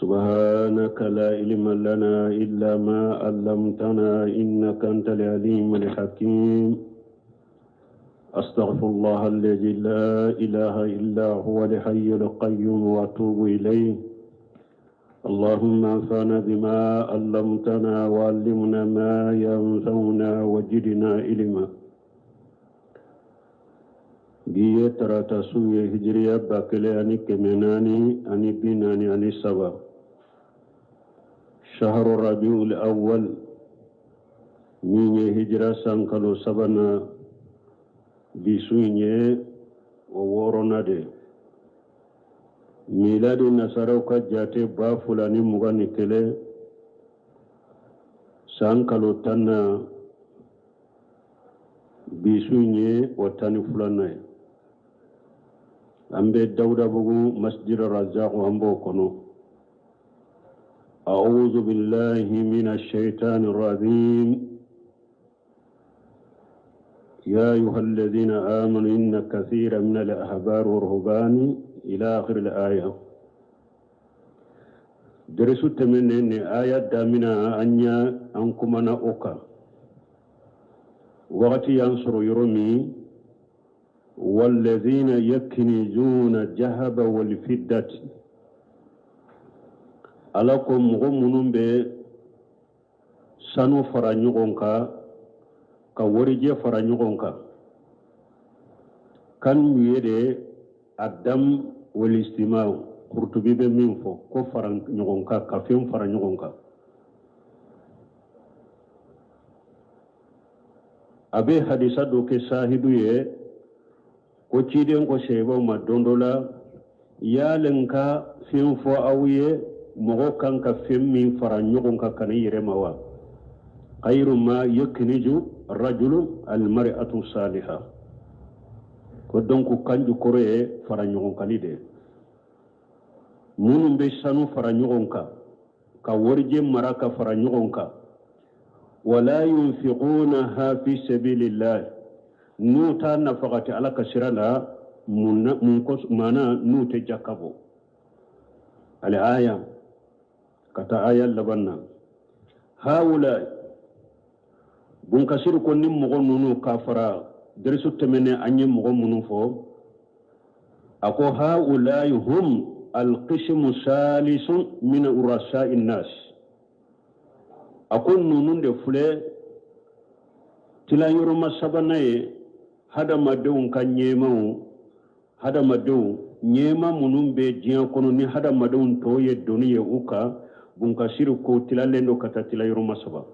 سبحانك لا علم لنا إلا ما علمتنا إنك أنت العليم الحكيم أستغفر الله الذي لا إله إلا هو الحي القيوم وأتوب إليه اللهم انفعنا بما علمتنا وعلمنا ما ينفعنا وجدنا علما Bi ye tarata su ye hijiriya 1443 shahru rabiul awwal min ye hijira san kalo sabanan bi su in ye o wɔɔrɔnan de miladi nasaraw ka jate 2021 san kalo tannan bi su in ye o 12nan ye an bɛ dawudabugu masjid razak an b'o kɔnɔ أعوذ بالله من الشيطان الرجيم يا أيها الذين آمنوا إن كثيرا من الأحبار والرهبان إلى آخر الآية Darisu tɛmɛnen ni aya damina an y'a an kumana o kan wagati y'an sɔrɔ yɔrɔ min walladhina yakinizuna jahaba walfiddati ala ko mɔgɔ minnu bɛ sanu fara ɲɔgɔn kan ka warijɛ fara ɲɔgɔn kan kan ye de adam walistima kurutubi bɛ min fɔ ko fara ɲɔgɔn kan ka fɛn fara ɲɔgɔn kan a bɛ hadisa dɔ kɛ sahidu ye ko ciden ko sahabaw ma don dɔ la yala n ka fɛn fɔ aw ye mɔgɔ kan ka fɛn min fara ɲɔgɔn kan ka n'i yɛrɛ ma wa khayru ma yakniju rajulu almar'atu saliha ko donc kanju kɔrɔ ye fara ɲɔgɔn kanni de ye minnu bɛ sanu fara ɲɔgɔn kan ka warijɛ mara ka fara ɲɔgɔn kan wala yunfiqunaha fi sabilillah n'u t'a nafagati ala ka sira la mun maana n'u tɛ jaka bɔ al aya ka taa aya laban na haula bunkasiri ko ni mɔgɔ ninnu ka fara darisu tɛmɛnen an ye mɔgɔ minnu fɔ a ko haulai hum alqismu salisun min urasai nas a ko ninnu de filɛ tilayɔrɔma sabanan ye hadamadenw ka ɲɛmaw hadamadenw ɲɛma minnu bɛ diɲɛ kɔnɔ ni hadamadenw tɔw ye doni ye u kan bunkasiri ko tilalen don ka taa tilayɔrɔma saba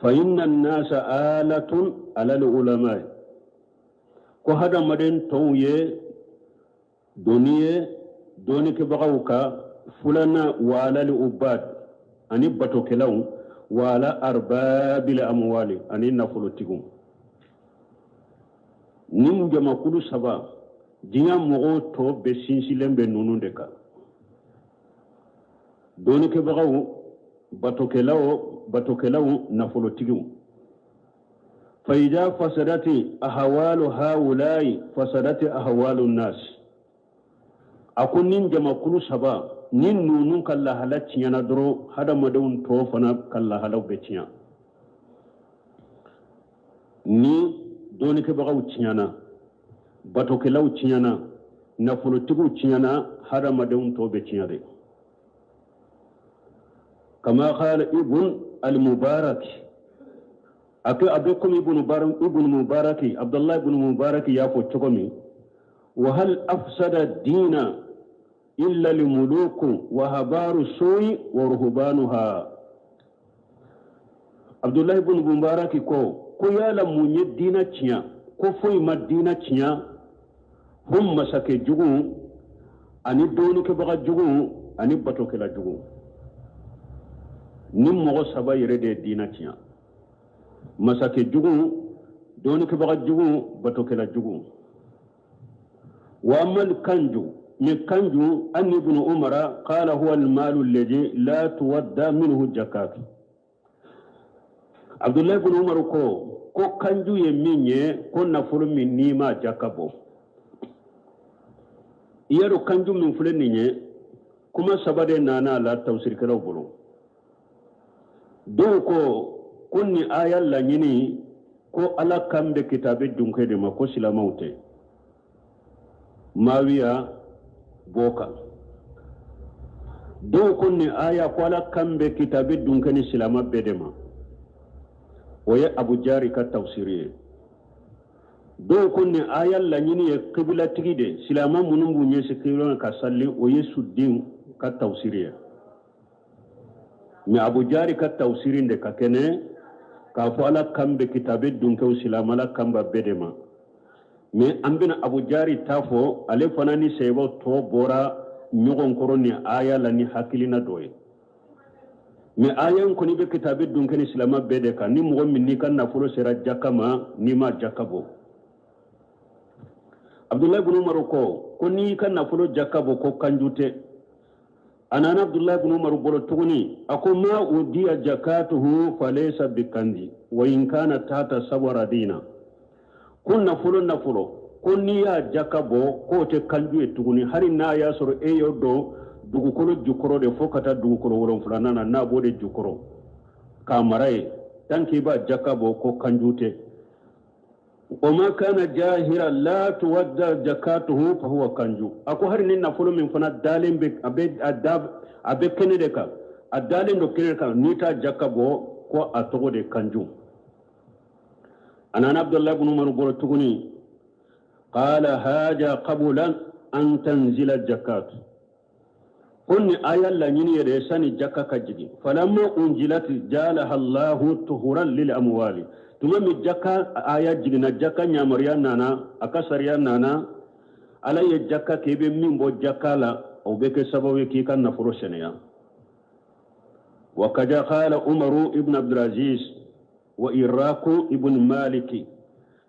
fa inna nasa alatun alal ulama ko hadamaden tɔw ye doni ye dɔnnikɛbagaw kan filanan wa alal ubad ani batokɛlaw wa ala arbabil amwali ani nafolotigiw nin jamakulu saba diɲɛ mɔgɔw tɔ bɛɛ sinsinlen bɛ ninnu de kan dɔnnikɛbagaw batokɛlaw batokɛlaw nafolotigiw faida fasadati ahawalu haulai fasadati ahawalu nas a ko nin jamakulu saba ni ninnu ka lahala tiɲɛna dɔrɔn hadamadenw tɔw fana ka lahalaw bɛ tiɲɛ ni dɔnnikɛbagaw tiɲɛna batokɛlaw tiɲɛna nafolotigiw tiɲɛna hadamadenw tɔw bɛ tiɲɛ de kama qala ibn al-mubarak a ko a bɛ komi ibn mubaraki abdullahi ibn mubaraki y'a fɔ cogo min wa hal afsada diina illa al-muluku wa ahbaru su'i wa ruhbanuha abdullahi ibn mubaraki ko ko yala mun ye diina tiɲɛ ko foyi ma diina tiɲɛ fo masakɛ jugu ani dɔnnikɛbaga jugu ani batokɛla jugu nin mɔgɔ saba yɛrɛ de ye diina tiɲɛ masakɛ jugu dɔnnikɛbaga jugu batokɛla jugu Wa amal kanju, ni kanju, an ibn Umara qala huwa al-malu alladhi la tuwadda minhu jakatu. Abdullahi ibn Umar ko kanju ye min ye, ko nafolo min n'i ma jaka bɔ. I y'a dɔn kanju min filɛ nin ye, kuma saba de nana a la tafsirikɛlaw bolo. Dɔw ko nin aya laɲini ko Ala kan bɛ kitabe dunke de ma, ko silamɛw tɛ. Mawiya b'o kan. Dɔw ko nin aya ko Ala kan bɛ kitabe dunke ni silama bɛɛ de ma, o ye Abu Jari ka tafsiri ye. Dɔw ko nin aya laɲini ye kibilatigi de, silama minnu b'u ɲɛsin kibila ka sali, o ye Sudin ka tafsiri ye. Mais Abu Jari ka tafsiri de ka kɛnɛ k'a fɔ Ala kan bɛ kitabe dunkew silama, Ala kan b'a bɛɛ de ma. Mais an bɛna Abu Jari ta fɔ, ale fana ni sahabaw tɔ bɔra ɲɔgɔn kɔrɔ ni aya la ni hakilina dɔ ye. Mais aya in kɔni bɛ kitabe dunke ni silama bɛɛ de kan, ni mɔgɔ min n'i ka nafolo sera jaka ma, n'i ma jaka bɔ. Abdullahi ibn Umar ko n'i ka nafolo jaka bɔ, ko kanju tɛ. A nana Abdullahi ibn Umar bolo tuguni, a ko ma udiya jakatuhu falaysa bikanzi wa in kana tata sabaradina. Ko nafolo ko n'i y'a jaka bɔ, k'o tɛ kanju ye tuguni, hali n'a y'a sɔrɔ e y'o dɔn dugukolo jukɔrɔ de, fo ka taa dugukolo wolonfilanan na, n'a b'o de jukɔrɔ k'a mara ye, tant que i b'a jaka bɔ, ko kanju tɛ. O ma kana jahira la tuwadda jakatuhu fa huwa kanju. A ko hali ni nafolo min fana dalen bɛ, a bɛ a da, a bɛ kɛnɛ de kan, a dalen don kɛnɛ kan, n'i t'a jaka bɔ, ko a tɔgɔ de kanju. A nana Abdullahi ibn Umar bolo tuguni, qala haja qabla an tanzila jakat. Ko ni aya laɲini yɛrɛ sani jaka ka jigin. Falamma unjilat jalaha Allahu tuhuran lil amwali. Tuma min jaka aya jiginna, jaka ɲamaruya nana, a ka sariya nana, Ala ye jaka kɛ, i bɛ min bɔ jaka la, o bɛ kɛ sababu ye k'i ka nafolo sɛnɛya. Wa kaja qala Umaru ibn Abdulaziz wa Iraku ibn Maliki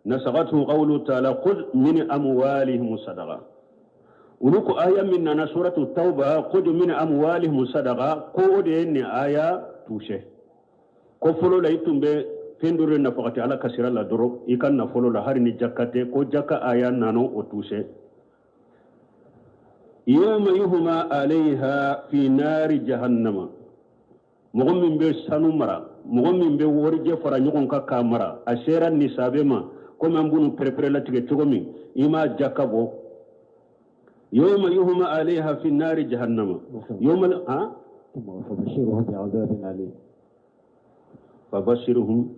nasagathu qawlu ta'ala khudh min amwalihim sadaqa. Olu ko aya min nana suratu Tauba, khudh min amwalihim sadaqa, ko o de ye nin aya touché. Ko fɔlɔ la i tun bɛ fɛn dɔ de nafakati Ala ka sira la dɔrɔn i ka nafolo la, hali ni jaka tɛ, ko jaka aya nana o touché. Yawma yuhma alayha fi nari jahannama. Mɔgɔ min bɛ sanu mara, mɔgɔ min bɛ warijɛ fara ɲɔgɔn kan k'a mara, a sera nisabe ma, komi an b'u pɛrɛpɛrɛ latigɛ cogo min, i m'a jaka bɔ. Yawma yuhma alayha fi nari jahannama. Yawma ha فبشرهم بعذاب أليم. فبشرهم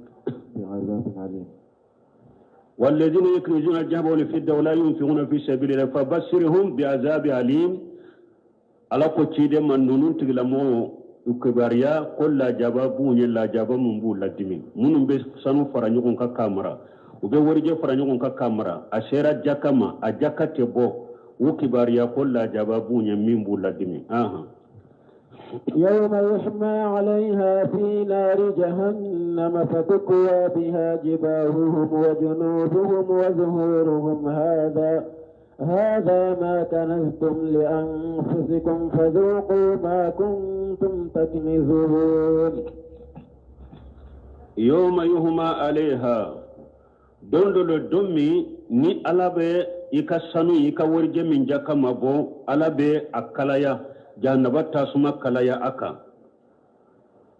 بعذاب أليم. والذين يكنزون الذهب والفضة ولا ينفقون في سبيل الله فبشرهم بعذاب أليم. Ala ko ciden ma, ninnu tigilamɔgɔw u kibaruya ko lajaba b'u ye, lajaba mun b'u ladimi. Minnu bɛ sanu fara ɲɔgɔn kan k'a mara, u bɛ warijɛ fara ɲɔgɔn kan k'a mara, a sera jaka ma, a jaka tɛ bɔ, u kibaruya ko lajaba b'u ye min b'u ladimi. Ahan. يوم يحمى عليها في نار جهنم فتكوى بها جباههم وجنوبهم وظهورهم هذا ما كنزتم لأنفسكم فذوقوا ما كنتم تكنزون. يوم يهما عليها, don dɔ la, don min ni Ala bɛ i ka sanu, i ka warijɛ min jaka ma bɔ, Ala bɛ a kalaya, jahanaba tasuma kalaya a kan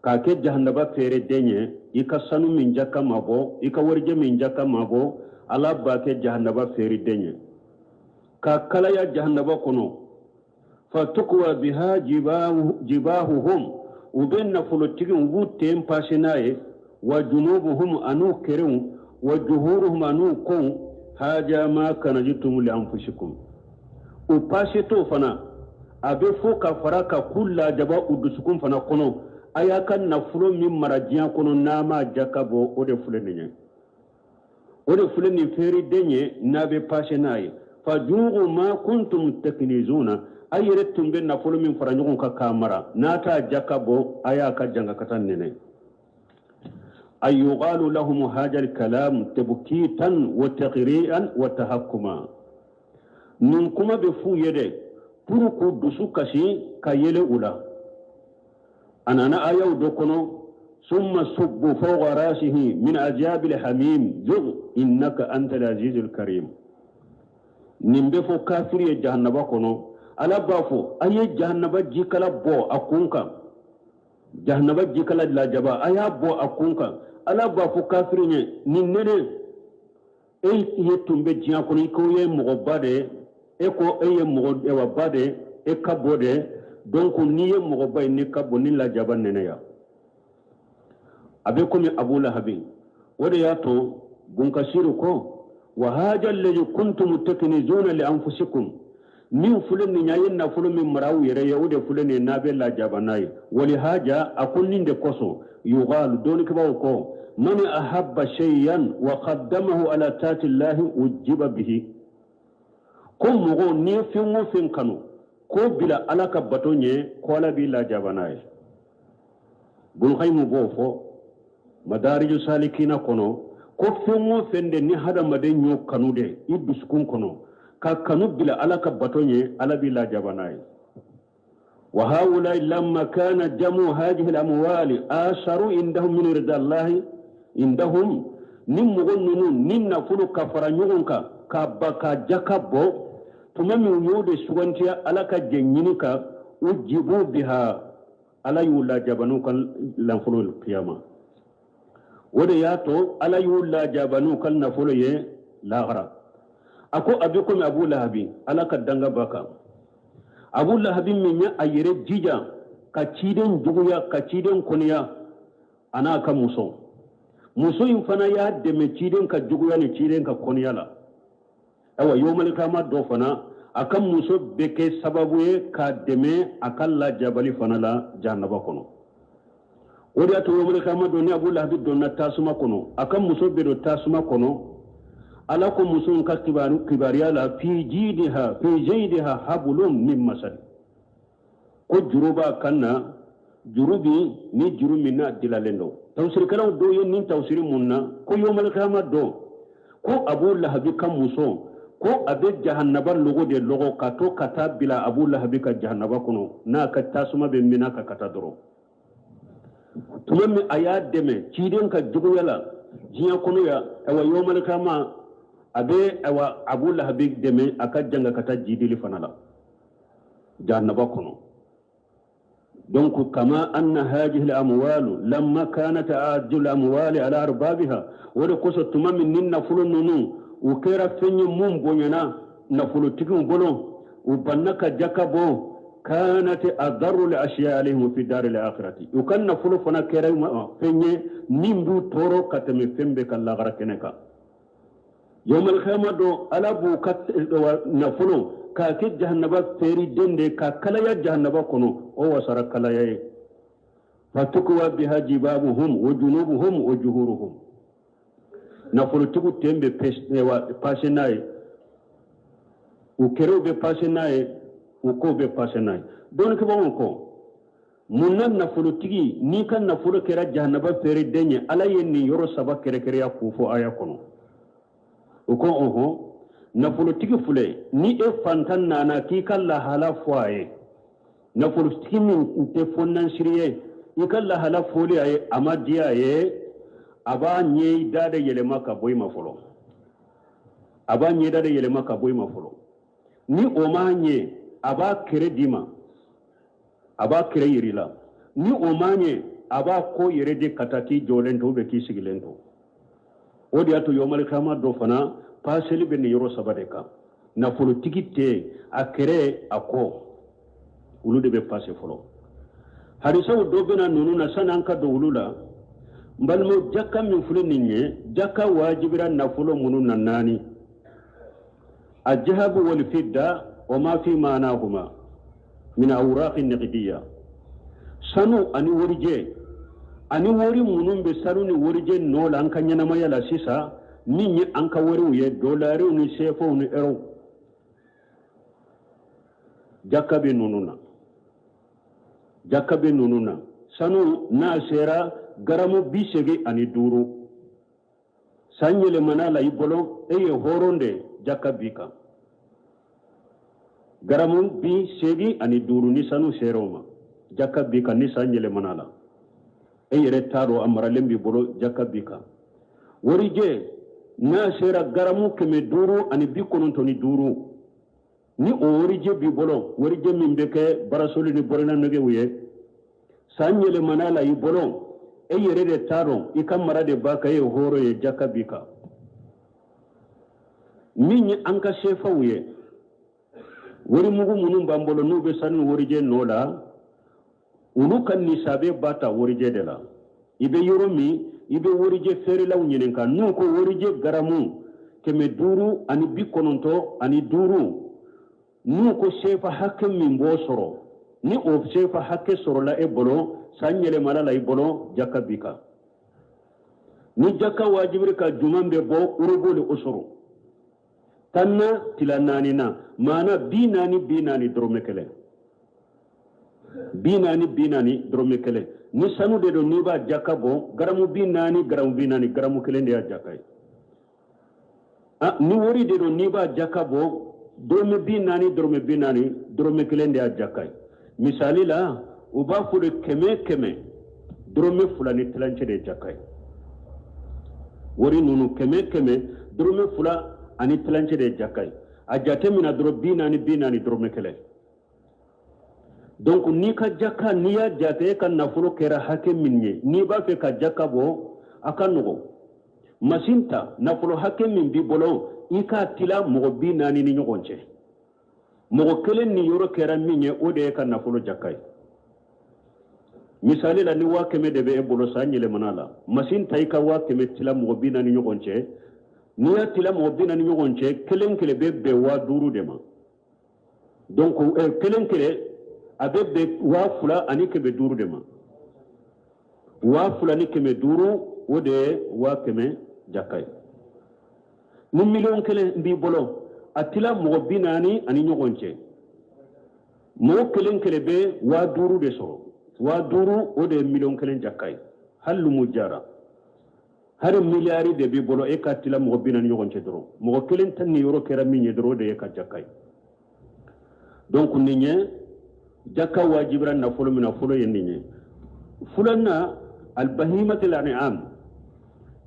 k'a kɛ jahanaba feere den ye. I ka sanu min jaka ma bɔ, i ka warijɛ min jaka ma bɔ, Ala b'a kɛ jahanaba feere den ye k'a kalaya jahanaba kɔnɔ. Fatukuwa biha jibahuhum, u bɛ nafolotigi, u b'u ten pase n'a ye, wa junubuhum, an'u kerenw, wa juhuruhum, an'u kow. Haja ma kanajtum li anfusikum. U pase t'o fana, a bɛ fɔ ka fara ka k'u lajaba u dusukun fana kɔnɔ. A y'a ka nafolo min mara diɲɛ kɔnɔ n'a ma jaka bɔ, o de filɛ nin ye, o de filɛ nin feere den ye n'a bɛ pase n'a ye. Fajugu ma kuntum taknizuna, a yɛrɛ tun bɛ nafolo min fara ɲɔgɔn kan k'a mara n'a t'a jaka bɔ, a y'a ka jangakata nɛnɛ. Ay yuqalu lahum hadha al-kalam tabkitan wa taqri'an wa tahakkuma. Nin kuma bɛ f'u ye dɛ pour k'u dusu kasi ka yɛlɛ u la. A nana ayaw dɔ kɔnɔ summa subbu fawqa rasihi min azabil hamim zuq innaka antal azizul karim. Nin bɛ fɔ kafiri ye jahannaba kɔnɔ. Ala b'a fɔ a ye jahannaba jikala bɔ a kun kan, jahannaba jikala lajaba a y'a bɔ a kun kan. Ala b'a fɔ kafiri ye nin nɛnɛ, e ye tun bɛ diɲɛ kɔnɔ i ko ye mɔgɔba de ye, e ko e ye mɔgɔba de ye, e ka bon de, donc n'i ye mɔgɔba ye n'i ka bon ni lajaba nɛnɛ ya. A bɛ komi Abu Lahabi. O de y'a to Bunkasiru ko wa haja allazi kuntum taknizuna li anfusikum, min filɛ nin ye, a ye nafolo min mara aw yɛrɛ ye, o de filɛ nin ye n'a bɛ lajaba n'a ye. Wali haja, a ko nin de kosɔn yuqalu, dɔnnikɛbaaw ko man ahabba shay'an wa qaddamahu ala taati llahi ujiba bihi, ko mɔgɔ n'i ye fɛn o fɛn kanu k'o bila Ala ka bato ɲɛ, ko Ala b'i lajaba n'a ye. Bulkayimu b'o fɔ Madariju Salikina kɔnɔ ko fɛn o fɛn de ni hadamaden y'o kanu de i dusukun kɔnɔ ka kanu bila Ala ka bato ɲɛ, Ala b'i lajaba n'a ye. Wa haulai lamma kana jamu hadihi al-amwali asaru indahum min ridallahi indahum, ni mɔgɔ ninnu ni nafolo ka fara ɲɔgɔn kan ka ba ka jaka bɔ tuma min u y'o de sugantiya Ala ka jɛ ɲini kan, ujibu biha, Ala y'u lajaba n'u ka nafolo kiyama. O de y'a to Ala y'u lajaba n'u ka nafolo ye lahara. A ko a bɛ komi Abu Lahabi, Ala ka danga b'a kan. Abu Lahabi min ye a yɛrɛ jija ka ciden juguya, ka ciden kɔniya, a n'a ka muso. Muso in fana y'a dɛmɛ ciden ka juguya ni ciden ka kɔniya la. Ayiwa, yomalikama dɔ fana a ka muso bɛ kɛ sababu ye k'a dɛmɛ a ka lajabali fana la jahanaba kɔnɔ. O de y'a to yomalikama don ni Abu Lahabi donna tasuma kɔnɔ, a ka muso bɛ don tasuma kɔnɔ. Ala ko muso in ka kibaruya la fi jidiha fi jaydiha hablum min masad, ko juru b'a kan na, juru bi ni juru min n'a dilalen don. Tafsirikɛlaw dɔw ye nin tafsiri mun na ko yomalikama don ko Abu Lahabi ka muso ko a bɛ jahanaba logo de lɔgɔ ka to ka taa bila Abu Lahabi ka jahanaba kɔnɔ, n'a ka tasuma bɛ minɛ ka taa dɔrɔn. Tuma min a y'a dɛmɛ ciden ka juguya la diɲɛ kɔnɔ yan, ayiwa yomalikama a bɛ ayiwa Abu Lahabi dɛmɛ a ka janga ka taa jidili fana la jahanaba kɔnɔ. Donc kama anna hadhihi al-amwal lamma kanat a'azzu al-amwali ala arbabiha, o de kosɔn tuma min ni nafolo ninnu u kɛra fɛn ye mun bonyana nafolotigiw bolo, u banna ka jaka bɔ, kanat adarru li ashiya alayhim fi dari al-akhirati, u ka nafolo fana kɛra fɛn ye min b'u tɔɔrɔ ka tɛmɛ fɛn bɛɛ kan lagara kɛnɛ kan. Yawmal qiyamah don Ala b'u ka nafolo k'a kɛ jahanaba feeriden de ka kalaya jahanaba kɔnɔ, o wasara kalaya ye. Fatukwa biha jibabuhum wa junubuhum wa juhuruhum, nafolotigiw ten bɛ pase n'a ye, u kɛrɛw bɛ pase n'a ye, u kow bɛ pase n'a ye. Dɔnnikɛbagaw ko mun na nafolotigi n'i ka nafolo kɛra jahanaba feereden ye, Ala ye nin yɔrɔ saba kɛrɛkɛrɛya k'o fɔ aya kɔnɔ. O ko ɔhɔn, nafolotigi filɛ, ni e fantan nana k'i ka lahala fɔ a ye, nafolotigi min tɛ fɔnansiri ye, i ka lahala fɔli a ye, a ma diya a ye, a b'a ɲɛda de yɛlɛma ka bɔ i ma fɔlɔ, a b'a ɲɛda de yɛlɛma ka bɔ i ma fɔlɔ. Ni o m'a ɲɛ, a b'a kɛrɛ d'i ma, a b'a kɛrɛ yir'i la. Ni o m'a ɲɛ, a b'a ko yɛrɛ de ka taa k'i jɔlen to bɛ k'i sigilen to. O de y'a to yomalikama dɔ fana paseli bɛ nin yɔrɔ saba de kan. Nafolotigi tɛ a kɛrɛ, a kɔ, olu de bɛ pase fɔlɔ. Hadisaw dɔ bɛna ninnu na sani an ka don olu la. N balimaw, jaka min filɛ nin ye, jaka wajibira nafolo minnu na naani: ajahabu wal fidda wa ma fi maanahuma min awraqi naqdiya, sanu ani warijɛ, ani wari minnu bɛ sanu ni warijɛ nɔ la an ka ɲɛnamaya la sisan, min ye an ka wariw ye, dolariw ni sefaw ni ɛrɛw, jaka bɛ ninnu na, jaka bɛ ninnu na. Sanu n'a sera garamu 85, san yɛlɛmana la i bolo, e ye hɔrɔn de, jaka b'i kan. Garamu 85 ni sanu sera o ma, jaka b'i kan. Ni san yɛlɛmana la, e yɛrɛ t'a dɔn, a maralen b'i bolo, jaka b'i kan. Warijɛ n'a sera garamu 595, ni o warijɛ b'i bolo, warijɛ min bɛ kɛ barasoli ni bɔrɛnanɛgɛw ye, san yɛlɛmana la i bolo, e yɛrɛ de t'a dɔn, i ka mara de b'a kan, e ye hɔrɔn ye, jaka b'i kan. Min ye an ka sefaw ye, warimugu minnu b'an bolo, n'u bɛ sanu warijɛ nɔ la, olu ka nisabe b'a ta warijɛ de la. I bɛ yɔrɔ min, i bɛ warijɛ feerelaw ɲininka, n'u ko warijɛ garamu 595, n'u ko sefa hakɛ min b'o sɔrɔ, ni o sefa hakɛ sɔrɔla e bolo, san yɛlɛmala la i bolo, jaka b'i kan. Ni jaka wajibir'i kan, juman bɛ bɔ urubuli usuru, tanna tila naani na, maana 40 40 dɔrɔmɛ kelen, 40 40 dɔrɔmɛ kelen. Ni sanu de don, n'i b'a jaka bɔ, garamu 40, garamu 40, garamu kelen de y'a jaka ye. Ni wari de don, n'i b'a jaka bɔ, dɔrɔmɛ 40, dɔrɔmɛ 40, dɔrɔmɛ kelen de y'a jaka ye. Misali la, u b'a fɔ de kɛmɛ kɛmɛ, dɔrɔmɛ fila ni tilancɛ de ye jaka ye. Wari ninnu, kɛmɛ kɛmɛ, dɔrɔmɛ fila ani tilancɛ de ye jaka ye. A jate mina dɔrɔn, 40 40, dɔrɔmɛ kelen. Donc n'i ka jaka, n'i y'a jate e ka nafolo kɛra hakɛ min ye, n'i b'a fɛ ka jaka bɔ, a ka nɔgɔn. Masin ta, nafolo hakɛ min b'i bolo, i k'a tila mɔgɔ 40 ni ɲɔgɔn cɛ. Mɔgɔ kelen niyɔrɔ kɛra min ye, o de ye ka nafolo jaka ye. Misali la, ni 100 000 de bɛ e bolo, san yɛlɛmana la, masin ta, i ka 100 000 tila mɔgɔ 40 ɲɔgɔn cɛ. N'i y'a tila mɔgɔ 40 ɲɔgɔn cɛ, kelen kelen bɛ bɛn 5000 de ma. Donc kelen kelen a bɛ bɛn 2500 de ma. 2500, o de ye 100 000 jaka ye. Ni 1 000 000 b'i bolo, a tila mɔgɔ 40 ani ɲɔgɔn cɛ, mɔgɔ kelen kelen bɛ 5000 de sɔrɔ. 5000, o de ye 1 000 000 jaka ye. Hali lumu jara, hali miliyari de b'i bolo, e ka tila mɔgɔ 40 ɲɔgɔn cɛ dɔrɔn, mɔgɔ kelen ta niyɔrɔ kɛra min ye dɔrɔn, o de ye ka jaka ye. Donc nin ye jaka wajibira nafolo min na, fɔlɔ ye nin ye. Filanan, albahimatul an'am,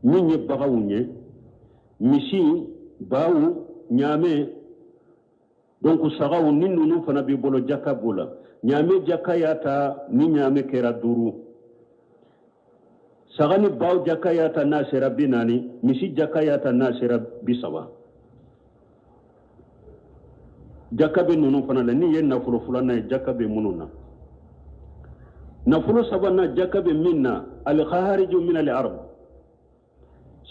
min ye baganw ye, misi, baw, ɲaamɛ, donc sagaw, ni ninnu fana b'i bolo, jaka b'o la. Ɲaamɛ jaka y'a ta ni ɲaamɛ kɛra duuru. Saga ni baw jaka y'a ta n'a sera 40. Misi jaka y'a ta n'a sera 30. Jaka bɛ ninnu fana la. N'i ye nafolo filanan ye, jaka bɛ minnu na. Nafolo sabanan, jaka bɛ min na, alkhariju min al ard,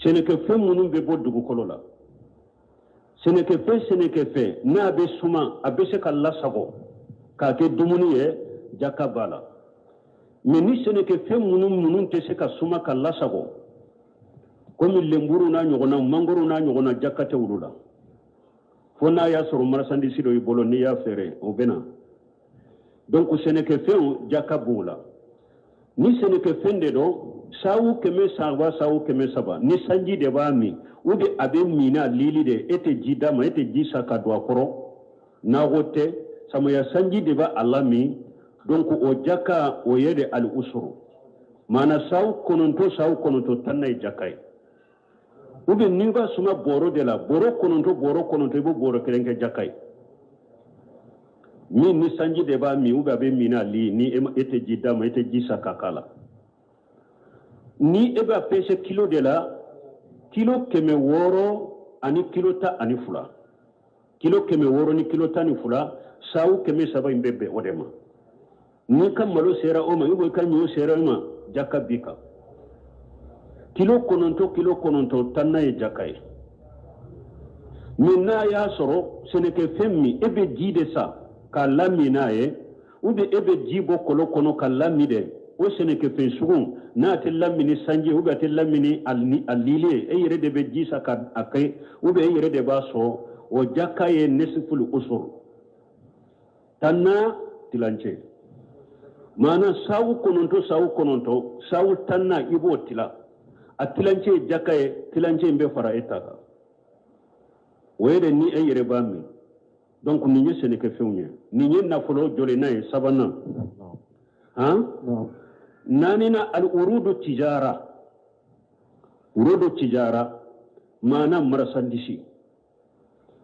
sɛnɛkɛfɛn minnu bɛ bɔ dugukolo la. Sɛnɛkɛfɛn n'a bɛ suma, a bɛ se ka lasago k'a kɛ dumuni ye, jaka b'a la. Mais ni sɛnɛkɛfɛn minnu tɛ se ka suma ka lasago, komi lenburu n'a ɲɔgɔnna, mangoro n'a ɲɔgɔnna, jaka tɛ olu la, fo n'a y'a sɔrɔ marchandise dɔ i bolo, n'i y'a feere, o bɛ na. Donc sɛnɛkɛfɛnw, jaka b'o la. Ni sɛnɛkɛfɛn de don, sawu 300, sawu 300, ni sanji de b'a min, ou bien a bɛ min n'a lili de, e tɛ ji d'a ma, e tɛ ji sa ka don a kɔrɔ, nakɔ tɛ, samiya sanji de b'a a lamin, donc o jaka o ye de ali usuru, maana sawu 9, sawu 9 tanna ye jaka ye. Ou bien n'i b'a suma bɔrɔ de la, bɔrɔ 9, bɔrɔ 9, i b'o bɔrɔ kelen kɛ jaka ye. Min ni sanji de b'a min, ou bien a bɛ min n'a li, ni e tɛ ji d'a ma, e tɛ ji sa ka k'a la, ni e b'a pese kilo de la, kilo 600 ani kilo 12, kilo 600 ni kilo 12, sawu 300 in bɛ bɛn o de ma. N'i ka malo sera o ma, i ka ɲɔ sera o ma, jaka b'i kan. Kilo 9, kilo 9 tanna ye jaka ye. Mais n'a y'a sɔrɔ sɛnɛkɛfɛn min, e bɛ ji de sa k'a lamin n'a ye, ou bien e bɛ ji bɔ kɔlɔn kɔnɔ ka lamin de, o sɛnɛkɛfɛn sugu n'a tɛ lamin ni sanji, ou bien a tɛ lamin ni a lili ye, e yɛrɛ de bɛ ji sa ka a kɛ, ou bien e yɛrɛ de b'a sɔn, o jaka ye nisiful usur, tanna tilancɛ, maana sawu 9, sawu 9, sawu tanna, i b'o tila, a tilancɛ ye jaka ye, tilancɛ in bɛ fara e ta kan. O ye de ni e yɛrɛ b'a min. Donc nin ye sɛnɛkɛfɛnw ye, nin ye nafolo jɔlenna ye sabanan. Han, naaninan, al urudu tijara. Urudu tijara maana marasandisi.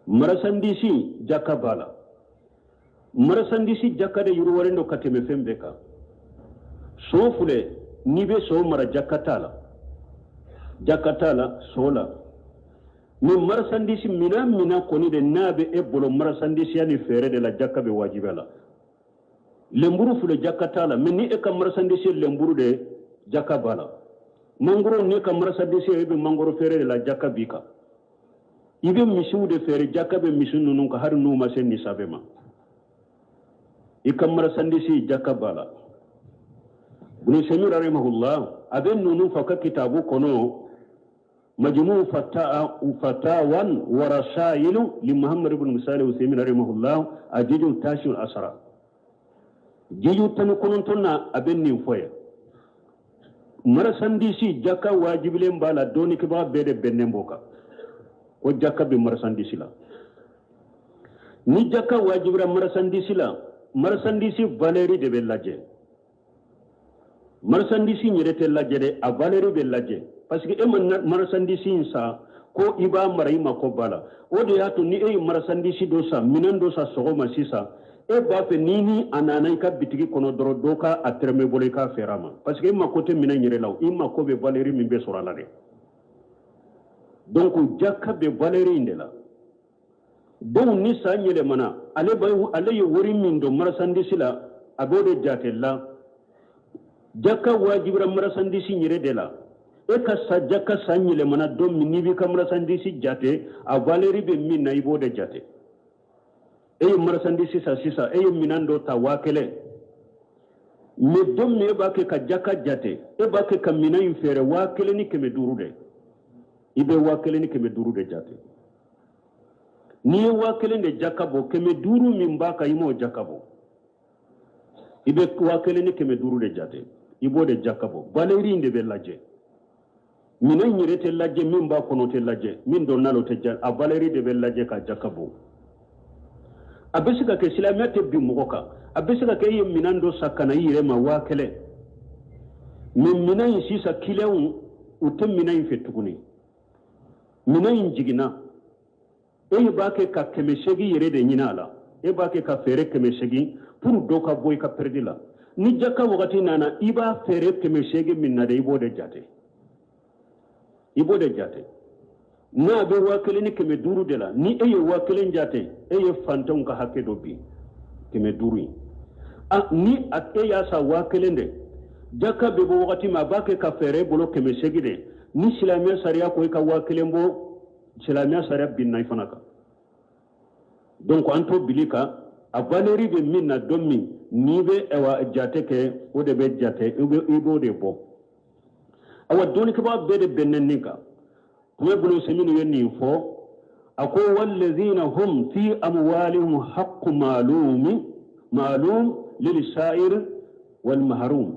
Marasandisi jaka b'a la. Marasandisi jaka de yiriwalen don ka tɛmɛ fɛn bɛɛ kan. So filɛ, n'i bɛ so mara, jaka t'a la, jaka t'a la so la. Ni marasandisi minan minan kɔni de n'a bɛ e bolo marasandisiya ni feere de la, jaka bɛ wajibiya la. Lenburu filɛ, jaka t'a la, mais ni e ka marasandisi ye lenburu de, jaka b'a la. Mangoro, n'e ka marasandisi ye, e bɛ mangoro feere de la, jaka b'i kan. I bɛ misiw de feere, jaka bɛ misi ninnu kan, hali n'u ma se nisabe ma. I ka marasandisi, jaka b'a la. Ibn Usaymin rahimahullah a bɛ ninnu fɔ a ka kitabu kɔnɔ, Majmu Fatawan wa Rasailu li Muhammad ibn Salih Usaymin rahimahullah, a jiju tasiul asara, jiju 19 na, a bɛ nin fɔ ye: marasandisi jaka wajibilen b'a la. Dɔnnikɛbaga bɛɛ de bɛnnen b'o kan ko jaka bɛ marasandisi la. Ni jaka wajibira marasandisi la, marasandisi valeur de bɛ lajɛ. Marasandisi yɛrɛ tɛ lajɛ dɛ, a valeur bɛ lajɛ, parce que e ma marasandisi in san ko i b'a mara, i mako b'a la. O de y'a to ni e ye marasandisi dɔ san, minɛn dɔ san sɔgɔma sisan, e b'a fɛ ni a nana i ka bitigi kɔnɔ dɔrɔn, dɔ ka a tɛrɛmɛ bolo, i k'a feere a ma, parce que e mako tɛ minɛn yɛrɛ la, i mako bɛ valeur min bɛ sɔrɔ a la dɛ. Donc jaka bɛ valeur in de la. Donc ni san yɛlɛmana, ale ale ye wari min don marasandisi la, a b'o de jate la. Jaka wajibira marasandisi yɛrɛ de la. E ka sa jaka san yɛlɛmana don min, n'i b'i ka marasandisi jate, a valeur bɛ min na, i b'o de jate. E ye marasandisi san sisan, e ye minɛn dɔ ta 1000, mais don min e b'a kɛ ka jaka jate, e b'a kɛ ka minɛn in feere 1500 de, i bɛ 1500 de jate. N'i ye 1000 de jaka bɔ, 500 min b'a kan, i m'o jaka bɔ. I bɛ 1500 de jate, i b'o de jaka bɔ. Valeur in de bɛ lajɛ, minɛn yɛrɛ tɛ lajɛ, min b'a kɔnɔ tɛ lajɛ, min donna o tɛ ja, a valeur de bɛ lajɛ ka jaka bɔ. A bɛ se ka kɛ, silamɛya tɛ bin mɔgɔ kan, a bɛ se ka kɛ e ye minɛn dɔ san ka na i yɛrɛ ma 1000, mais minɛn in sisan, clientw u tɛ minɛn in fɛ tuguni, minɛn in jiginna. E b'a kɛ ka 800 yɛrɛ de ɲini a la, e b'a kɛ ka feere 800 pour dɔ ka bɔ i ka perte la. Ni jaka wagati nana, i b'a feere 800 min na dɛ, i b'o de jate, i b'o de jate. N'a bɛ 1500 de la, ni e ye 1000 jate, e ye fantanw ka hakɛ dɔ bin 500 in. A ni a e y'a san 1000 de, jaka bɛ bɔ wagati min, a b'a kɛ ka feere bolo 800 de. Ni silamɛya sariya ko i ka 1000 bɔ, silamɛya sariya binna i fana kan. Donc an to bili kan, a valeur bɛ min na don min n'i bɛ awa jate kɛ, o de bɛ jate, i b'o de bɔ. Awa, dɔnnikɛbaga bɛɛ de bɛnnen nin kan. Kuma Ibn Usaymin ye nin fɔ, a ko: wallazina hum fi amwalihim haqqu ma'lumi ma'lum lil-sa'ir wal mahrum.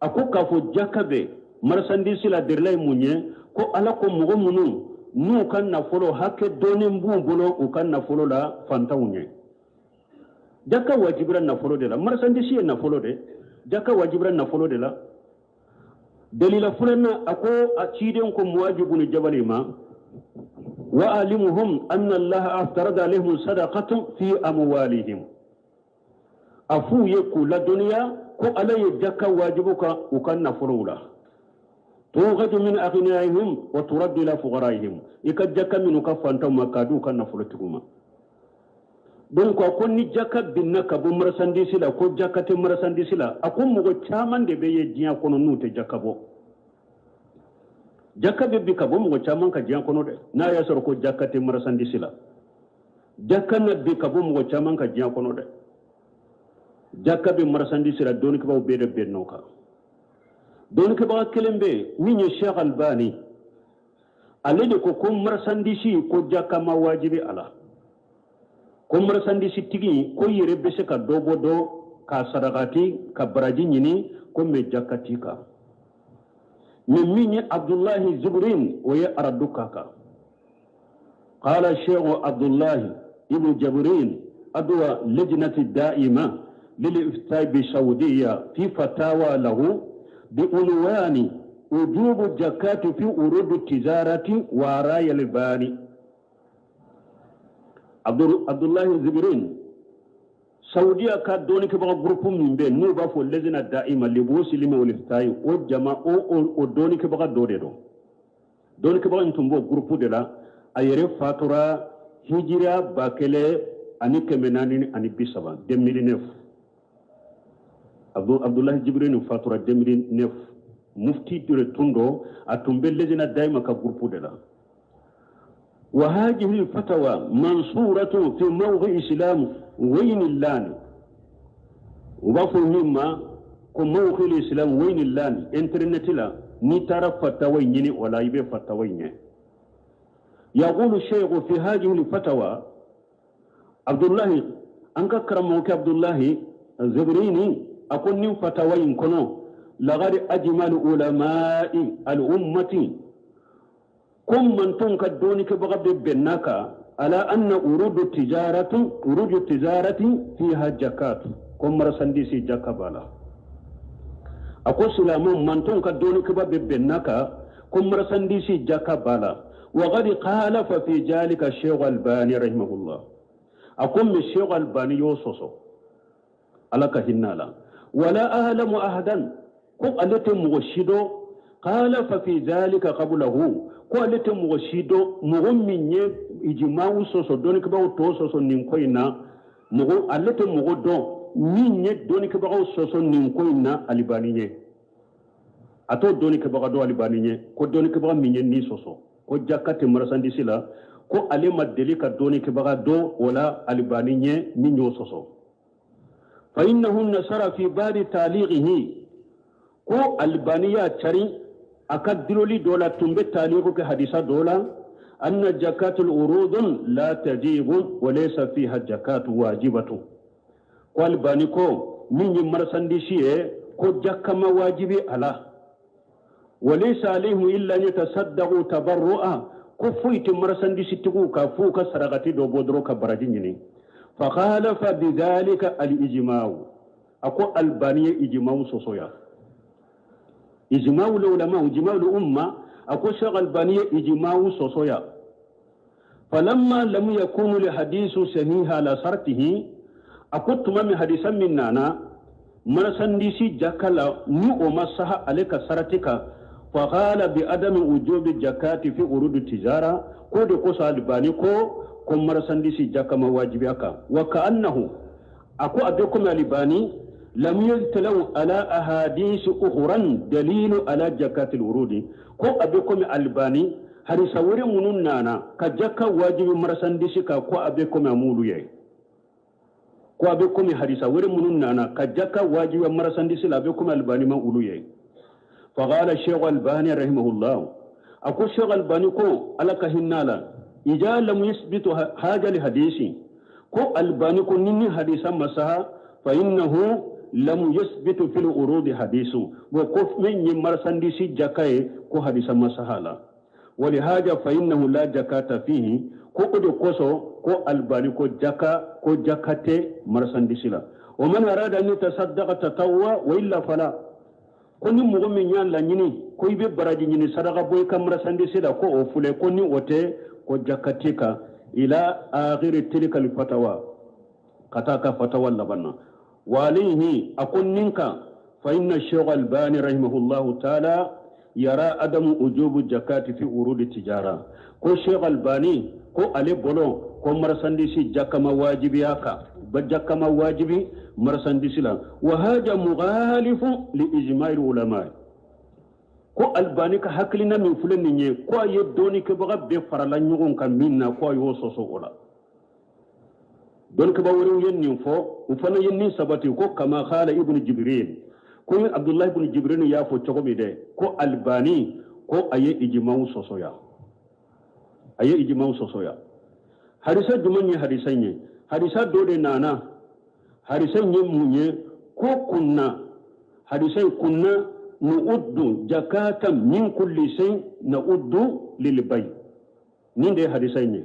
A ko k'a fɔ jaka bɛ marchandise la, derila ye mun ye? Ko Ala ko mɔgɔ minnu n'u ka nafolo hakɛ dɔɔnin b'u bolo u ka nafolo la fantanw ye. Jaka wajibira nafolo de la. Marchandise ye nafolo de, jaka wajibira nafolo de la. Dalila filanan, a ko a ciden ko Muwaji bunu Jabali ma: wa alimuhum anna Allaha aftarada alaihim sadaqatan fi amwalihim. A f'u ye k'u ladɔnniya ko Ala ye jaka wajibu kan u ka nafolow la. Tughadu min aghniyaihim wa turaddu ila fuqaraihim. I ka jaka minnu ka fantanw ma, k'a di u ka nafolotigiw ma. Donc a ko ni jaka binna ka bɔ marchandise la, ko jaka tɛ marchandise la. A ko mɔgɔ caman de bɛ ye diɲɛ kɔnɔ n'u tɛ jaka bɔ. Jaka bɛ bi ka bɔ mɔgɔ caman ka diɲɛ kɔnɔ dɛ. N'a y'a sɔrɔ ko jaka tɛ marchandise la, jaka na bi ka bɔ mɔgɔ caman ka diɲɛ kɔnɔ dɛ. Jaka bɛ marchandise la, dɔnnikɛbaaw bɛɛ de bɛnn'o kan. Dɔnnikɛbaga kelen bɛ yen min ye Sheikh Albani, ale de ko ko marchandise, ko jaka ma wajibi a la, ko marchandise tigi ko yɛrɛ bɛ se ka dɔ bɔ dɔ k'a sarakati ka baraji ɲini, ko mais jaka t'i kan. Mais min ye Abdullahi Zubrin, o ye aradu k'a kan. Qala Sheikh Abdullahi Ibn Jabrin عضو لجنة الدائمة للإفتاء بالسعودية في فتاوى له بعنوان وجوب الزكاة في عروض التجارة وراي الباني. عبد الله جبرين Saudiya ka dɔnnikɛbaga groupe min bɛ n'u b'a fɔ لجنة الدائمة لبحوث العلم والإفتاء, o jama o dɔnnikɛbaga dɔ de don. Dɔnnikɛbaga in tun b'o groupe de la. A yɛrɛ fatura hijiriya 1430, 2009. Abdulahi Jibirin fatura 2009. Mufti de tun don, a tun bɛ لجنة الدائمة ka groupe de la. وهذه الفتوى منشورة في موقع إسلام وين اللان, وبفو مما ko موقع الإسلام وين اللان internet la, n'i taara fatawa ɲini o la, i bɛ fatawa ɲɛ. يقول الشيخ في هذه الفتوى, عبد الله an ka karamɔgɔkɛ Abdullahi Zibrini a ko nin fatawa in kɔnɔ: لقد أجمع علماء الأمة, ko mantonw ka dɔɔnikɛbaga bɛ bɛnna kan, على أن عروض التجارة فيها زكاة, ko marchandise jaka b'a la. A ko silamɛw mantonw ka dɔɔnikɛba bɛ bɛnna kan ko marchandise jaka b'a la. وقد خالف في ذلك الشيخ الألباني رحمه الله. A ko mais Sheikh Albani y'o sɔsɔ, Ala ka hinɛ a la. ولا أعلم أحدا, ko ale tɛ mɔgɔ si dɔn, خالف في ذلك قبله, ko ale tɛ mɔgɔ si dɔn, mɔgɔ min ye ijimaw sɔsɔ, dɔnnikɛbagaw tɔ sɔsɔ nin ko in na. Mɔgɔ ale tɛ mɔgɔ dɔn min ye dɔnnikɛbagaw sɔsɔ nin ko in na Alibani ye. A t'o dɔnnikɛbaga dɔn Alibani ye, ko dɔnnikɛbaga min ye nin sɔsɔ ko jaka tɛ marchandise la, ko ale ma deli ka dɔnnikɛbaga dɔn o la Alibani ye min y'o sɔsɔ. فإنه نشر في بعض تعليقه, ko Albani y'a cari a ka diloli dɔ la, tun bɛ taaliku kɛ hadisa dɔ la, أن زكاة العروض لا تجب وليس فيها زكاة واجبة. Ko Albani ko min ye marchandise ye, ko jakka ma wajibi a la. وليس عليهم إلا أن يتصدقوا تبرعا, ko foyi tɛ marchandise tigiw ka f'u ka sarakati dɔ bɔ dɔrɔn ka baraji ɲini. فخالف بذلك الإجماع. A ko Albani ye ijima'u sɔsɔ ya, إجماع العلماء, إجماع الأمة. A ko Sheikh Albani ye ijima'u sɔsɔ ya. فلما لم يكن الحديث صحيح على شرطه, a ko tuma min hadisa min nana marchandise jaka la, ni o ma saha ale ka sarati kan, فقال بعدم وجوب الزكاة في عروض التجارة, ko de kosɔn Albani ko marchandise jaka ma wajibiya kan. وكأنه, a ko a bɛ komi Albani لم يطلع على أحاديث أخرى دليل على زكاة العروض, ko a bɛ komi Albani hadisa wɛrɛ minnu nana ka jaka wajibi marchandise kan, ko a bɛ komi a m'olu ye. Ko a bɛ komi hadisa wɛrɛ minnu nana ka jaka wajibi marchandise la, a bɛ komi Albani ma olu ye. فقال الشيخ الألباني رحمه الله, a ko Sheikh Albani ko, Ala ka hinɛ la, إذا لم يثبت هذا الحديث, ko Albani ko ni hadisa ma saha, فإنه لم يثبت في العروض حديث, bo ko min ye marchandise jaka ye, ko hadisa ma saha la. ولهذا فإنه لا زكاة فيه, ko o de kosɔn ko Albani ko jaka tɛ marchandise la. ومن أراد أن يتصدق تطوع وإلا فلا, ko ni mɔgɔ min y'a laɲini ko i bɛ baraji ɲini saraka bɔ i ka marchandise la, ko o filɛ, ko ni o tɛ, ko jaka tɛ kan. إلى آخر تلك الفتاوى, ka taa ka fatawa laban na. وعليه, a ko nin kan, فإن الشيخ الألباني رحمه الله تعالى يرى عدم وجوب الزكاة في عروض التجارة, ko Sheikh Albani ko ale bolo ko marchandise jaka ma wajibiya kan, jaka ma wajibi marchandise la. وهذا مخالف لإجماع العلماء. Ko Albani ka hakilina min filɛ nin ye, ko a ye dɔɔnikɛbaga bɛɛ farala ɲɔgɔn kan min na, ko a y'o sɔsɔ o la. Dɔnnikɛba wɛrɛw ye nin fɔ, u fana ye nin sabati ko كما قال ابن Jibril, ko Abdullahi ibn Jibril y'a fɔ cogo min dɛ, ko Albani ko a ye ijimaw sɔsɔ ya, a ye ijimaw sɔsɔ ya. Hadisa jumɛn ye hadisa in ye? Hadisa dɔ de nana. Hadisa in ye mun ye? Ko كنا, hadisa in, كنا نعد زكاة من كل شيء نعد للبيع. Nin de ye hadisa in ye.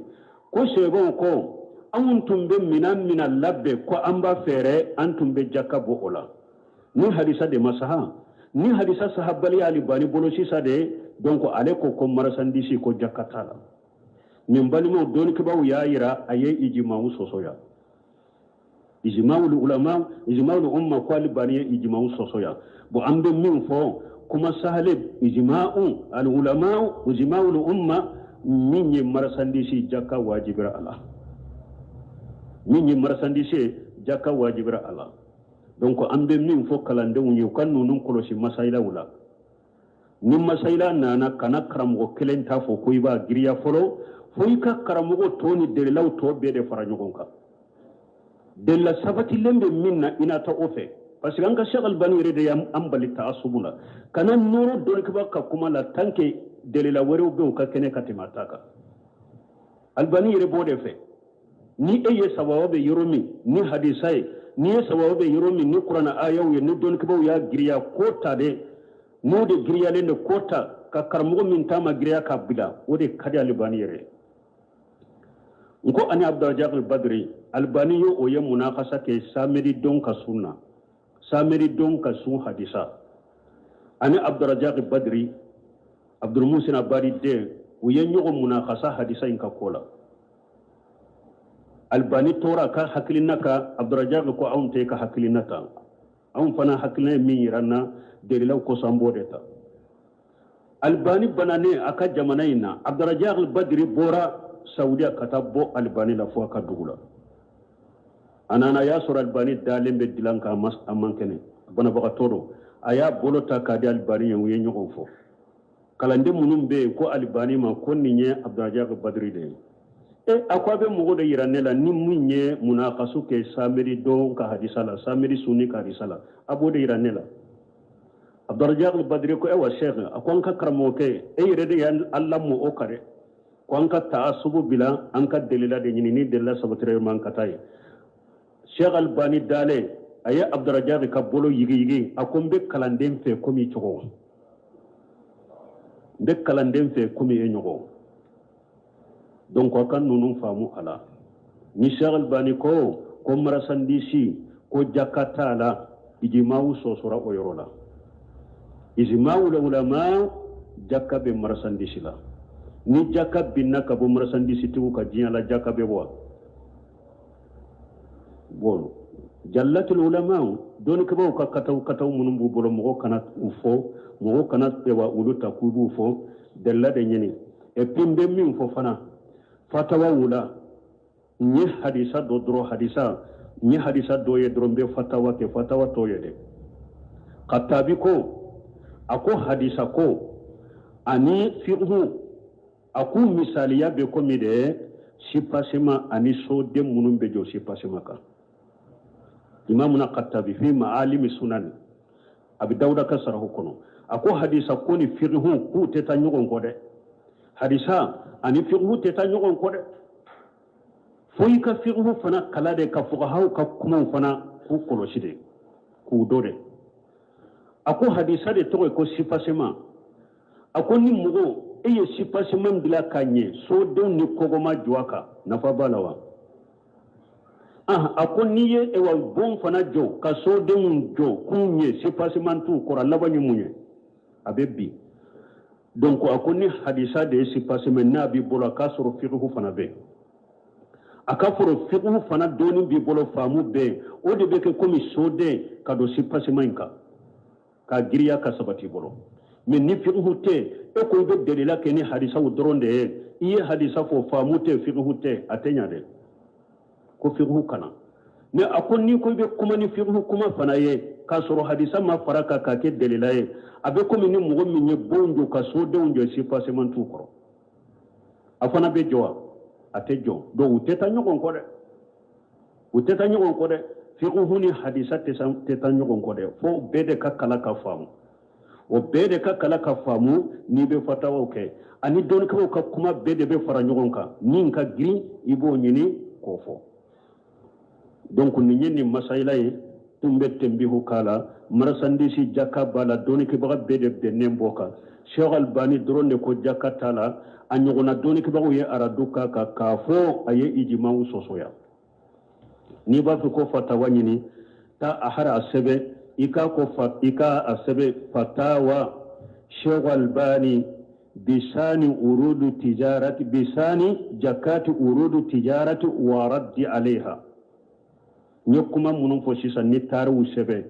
Ko sɛbɛnw ko Anw tun bɛ minan min na labɛn ko an b'a feere, an tun bɛ jaka bɔ o la. Ni hadisa de ma saha, ni hadisa sahabaliya Alibani bolo sisan de, donc ale ko ko marasandisi ko jaka t'a la. Nin balimaw, dɔnnikɛbaaw y'a yira a ye ijimaw sɔsɔ yan, ijimawul ulama, ijimawul umma, ko Alibani ye ijimaw sɔsɔ yan. Bon, an bɛ min fɔ kuma sahale, ijima'u al ulama, ijimawul umma, min ye marasandisi, jaka wajibira a la. Min ye marasandisi, jaka wajibira a la. Donc an bɛ min fɔ kalandenw ye, u ka ninnu kɔlɔsi masayilaw la. Ni masayila nana, kana karamɔgɔ kelen ta fɔ ko i b'a giriya fɔlɔ, fo i ka karamɔgɔ tɔ ni delilaw tɔ bɛɛ de fara ɲɔgɔn kan. Delila sabatilen bɛ min na, i na taa o fɛ, parce que an ka Cheikh Albani yɛrɛ de y'an bali taasubu la. Kana nɔrɔ dɔnnikɛbaa ka kuma la tant que delila wɛrɛw bɛ u ka kɛnɛ ka tɛmɛ a ta kan. Albani yɛrɛ b'o de fɛ. Ni e ye sababu bɛ yɔrɔ min ni hadisa ye, n'i ye sababu bɛ yɔrɔ min ni kuranɛ ayaw ye, ni dɔnnikɛbaaw y'a giriya ko ta de, n'o de giriyalen de ko ta, ka karamɔgɔ min ta ma giriya ka bila, o de ka di Alibani yɛrɛ ye. N ko ani Abdurajak Badiri, Albani ye o ye munakasa kɛ samedi don ka sun na, samedi don ka sun hadisa. Ani Abdurajak Badiri, Abdulmusin Abadi den, u ye ɲɔgɔn munakasa hadisa in ka ko la. Albani tora ka hakilina kan, Abdurajak ko anw tɛ ka hakilina ta, anw fana hakilina ye min yira n na delilaw kosɔn, an b'o de ta. Albani bananen a ka jamana in na, Abdurajak Badiri bɔra Saudiya ka taa bɔ Albani la fo a ka dugu la. A nana, a y'a sɔrɔ Albani dalen bɛ dilan kan, a man kɛnɛ, banabagatɔ don. A y'a bolo ta k'a di Albani ye, u ye ɲɔgɔn fɔ. Kalanden minnu bɛ yen ko Alibani ma ko nin ye Abdurajak Badiri de ye. E a ko a bɛ mɔgɔ de yira ne la ni min ye munakasu kɛ samedi don ka hadisa la, samedi sunni ka hadisa la, a b'o de yira ne la. Abdurajak Badiri ko ayiwa Sheikh, a ko an ka karamɔgɔkɛ, e yɛrɛ de y'an lamɔ o kan dɛ, ko an ka taasubu bila, an ka delila de ɲini, ni delila sabatira yɔrɔ min an ka taa yen. Sheikh Albani dalen, a ye Abdurajak ka bolo yigiyigi, a ko n bɛ kalanden fɛ komi i cogo, n bɛ kalanden fɛ komi e ɲɔgɔn. Donc a ka ninnu faamu a la. Ni Sheikh Albani ko ko marasandisi ko jaka t'a la, ijimawu sɔsɔra o yɔrɔ la. Ijimawu la ulama, jaka bɛ marasandisi la. Ni jaka binna ka bɔ marasandisitigiw ka diɲɛ la, jaka bɛ bɔ. Bon, jallatul ulama, dɔnnikɛbaaw ka kataw kataw minnu b'u bolo, mɔgɔ kana u fɔ, mɔgɔ kana ewa olu ta k'u b'u fɔ, delila de ɲini. Et puis n bɛ min fɔ fana fatawa wula, n ye hadisa dɔ dɔrɔn, hadisa n ye hadisa dɔ ye dɔrɔn, n bɛ fatawa kɛ, fatawa tɔ ye dɛ. Katabi ko, a ko hadisa ko ani fiqhu, a k'u misaliya bɛ komi de soubassement ani soden minnu bɛ jɔ soubassement kan. Imamuna Katabi fi Ma'alimi Sunani, a bɛ Dawuda ka sarahu kɔnɔ, a ko hadisa ko ni fiqhu k'u tɛ taa ɲɔgɔn kɔ dɛ. Hadisa ani fiqhu tɛ taa ɲɔgɔn kɔ dɛ, fo i ka fiqhu fana kala de, ka fuqahaw ka kumaw fana k'u kɔlɔsi de, k'u dɔ de. A ko hadisa de tɔgɔ ye ko soubassement. A ko ni mɔgɔ e ye soubassement bila ka ɲɛ, sodenw ni kɔgɔma jɔ a kan, nafa b'a la wa? A ko n'i ye ewa bon fana jɔ ka sodenw jɔ k'u ɲɛ, soubassement t'u kɔrɔ, laban ye mun ye? A bɛ bin. Donc a ko ni hadisa de ye soubassement, n'a b'i bolo, a k'a sɔrɔ fiqhu fana bɛ yen, a ka fɔrɔ fiqhu fana dɔɔni b'i bolo, faamu bɛ yen, o de bɛ kɛ komi soden ka don soubassement in kan ka giriya ka sabati bolo. Mais ni fiqhu tɛ, e ko i bɛ delila kɛ ni hadisaw dɔrɔn de ye, i ye hadisa fɔ, faamu tɛ, fiqhu tɛ, a tɛ ɲa dɛ. Ko fiqhu kana. Mais a ko n'i ko i bɛ kuma ni fiqhu kuma fana ye k'a sɔrɔ hadisa ma fara kan k'a kɛ delila ye, a bɛ komi ni mɔgɔ min ye bon jɔ ka sodenw jɔ, soubassement t'u kɔrɔ, a fana bɛ jɔ wa? A tɛ jɔ. Donc u tɛ taa ɲɔgɔn kɔ dɛ, u tɛ taa ɲɔgɔn kɔ dɛ. Fiqhu ni hadisa tɛ taa ɲɔgɔn kɔ dɛ, fo bɛɛ de ka kala ka faamu, o bɛɛ de ka kala ka faamu. N'i bɛ fatawaw kɛ ani dɔnnikɛlaw ka kuma bɛɛ de bɛ fara ɲɔgɔn kan, min ka girin i b'o ɲini k'o fɔ. Donc nin ye nin masayila ye. Tun bɛ tenbihu k'a la, marasandisi jaka b'a la, dɔnnikɛbaga bɛɛ de bɛnnen b'o kan. Sheikh Albani dɔrɔn de ko jaka t'a la. A ɲɔgɔnna dɔnnikɛbagaw ye aradu k'a kan k'a fɔ a ye ijimaw sɔsɔya. N'i b'a fɛ ko fatawa ɲini, taa a hari a sɛbɛn, i k'a ko fa, i k'a a sɛbɛn fatawa Sheikh Albani bisani urudu tijarati, bisani jakati urudu tijarati wa raddi alayha. N ye kuma minnu fɔ sisan, ni taariw sɛbɛn,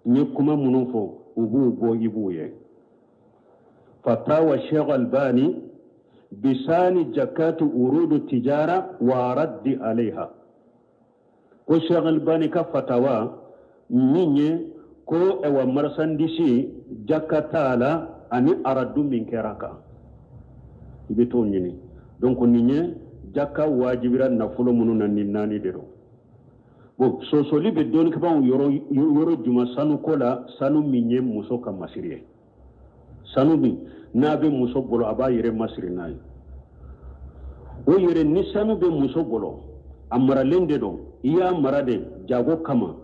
n ye kuma minnu fɔ, u b'u bɔ, i b'u ye. Fatawa Sheikh Albani bisani jakati urudu tijara wa raddi alayha. Ko Sheikh Albani ka fatawa min ye ko ɛwa marasandisi jaka t'a la ani aradu min kɛra kan, i bɛ t'o ɲini. Donc nin ye jaka wajibira nafolo minnu na, nin naani de don. Bon, sɔsɔli bɛ dɔnnikɛbaaw yɔrɔ juma sanu ko la, sanu min ye muso ka masiri ye, sanu min n'a bɛ muso bolo, a b'a yɛrɛ masiri n'a ye. O yɛrɛ ni sanu bɛ muso bolo, a maralen de don, i y'a mara de jago kama,